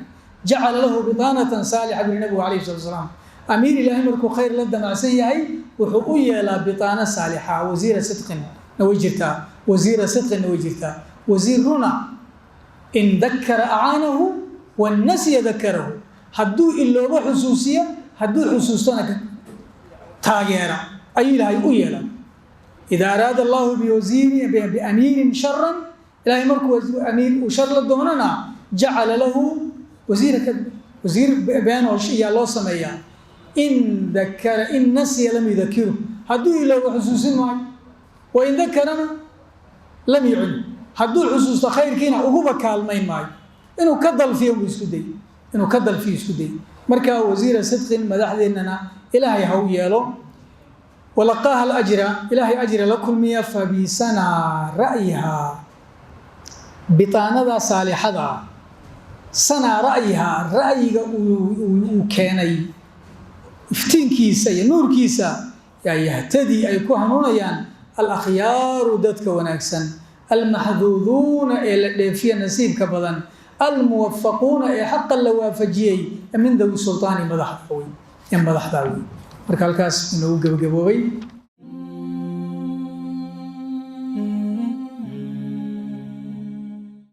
jacala lahu bitaanatan saalixa, buri nabigu calayhi salatu wasalaam. Amiir Ilaahay markuu khayr la damacsan yahay, wuxuu u yeelaa bitaano saalixa. Wasiira sidqin na way jirtaa, wasiira sidqinna way jirtaa, wasiir runa. In dakara acaanahu wanasiya dakarahu, hadduu iloobo xusuusiya, hadduu xusuustona taageera ayuu Ilaahay u yeelaa. Idaa araada Allahu biwasiiri biamiirin sharan, Ilaahay markuu amiir uu shar la doonana, jacala lahu wasiira kadib, wasiir been oo yaa loo sameeyaa. In dakara, in nasiya lam yudakiru, hadduu iloobo xusuusin maayo, wa in dakarana lam yucin, hadduu xusuusto khayrkiina uguba kaalmayn maayo, inuu ka dalfiyo buu isku day, inuu ka dalfiyo isku day. Marka wasiira sidqin madaxdeennana Ilaahay ha u yeelo. Walaqaaha alajra, Ilaahay ajra la kulmiya. Fabisanaa ra'yihaa, bitaanada saalixada, sanaa ra'yihaa, ra'yiga uu keenay iftiinkiisa iyo nuurkiisa, yaa yahtadii, ay ku hanuunayaan, alakhyaaru, dadka wanaagsan, almaxduuduuna, ee la dheefiya nasiibka badan, almuwafaquuna, ee xaqa la waafajiyey, min dawi sultaani, madaxda wey, ee madaxdaa wey. Marka halkaas inoogu gebagaboobay.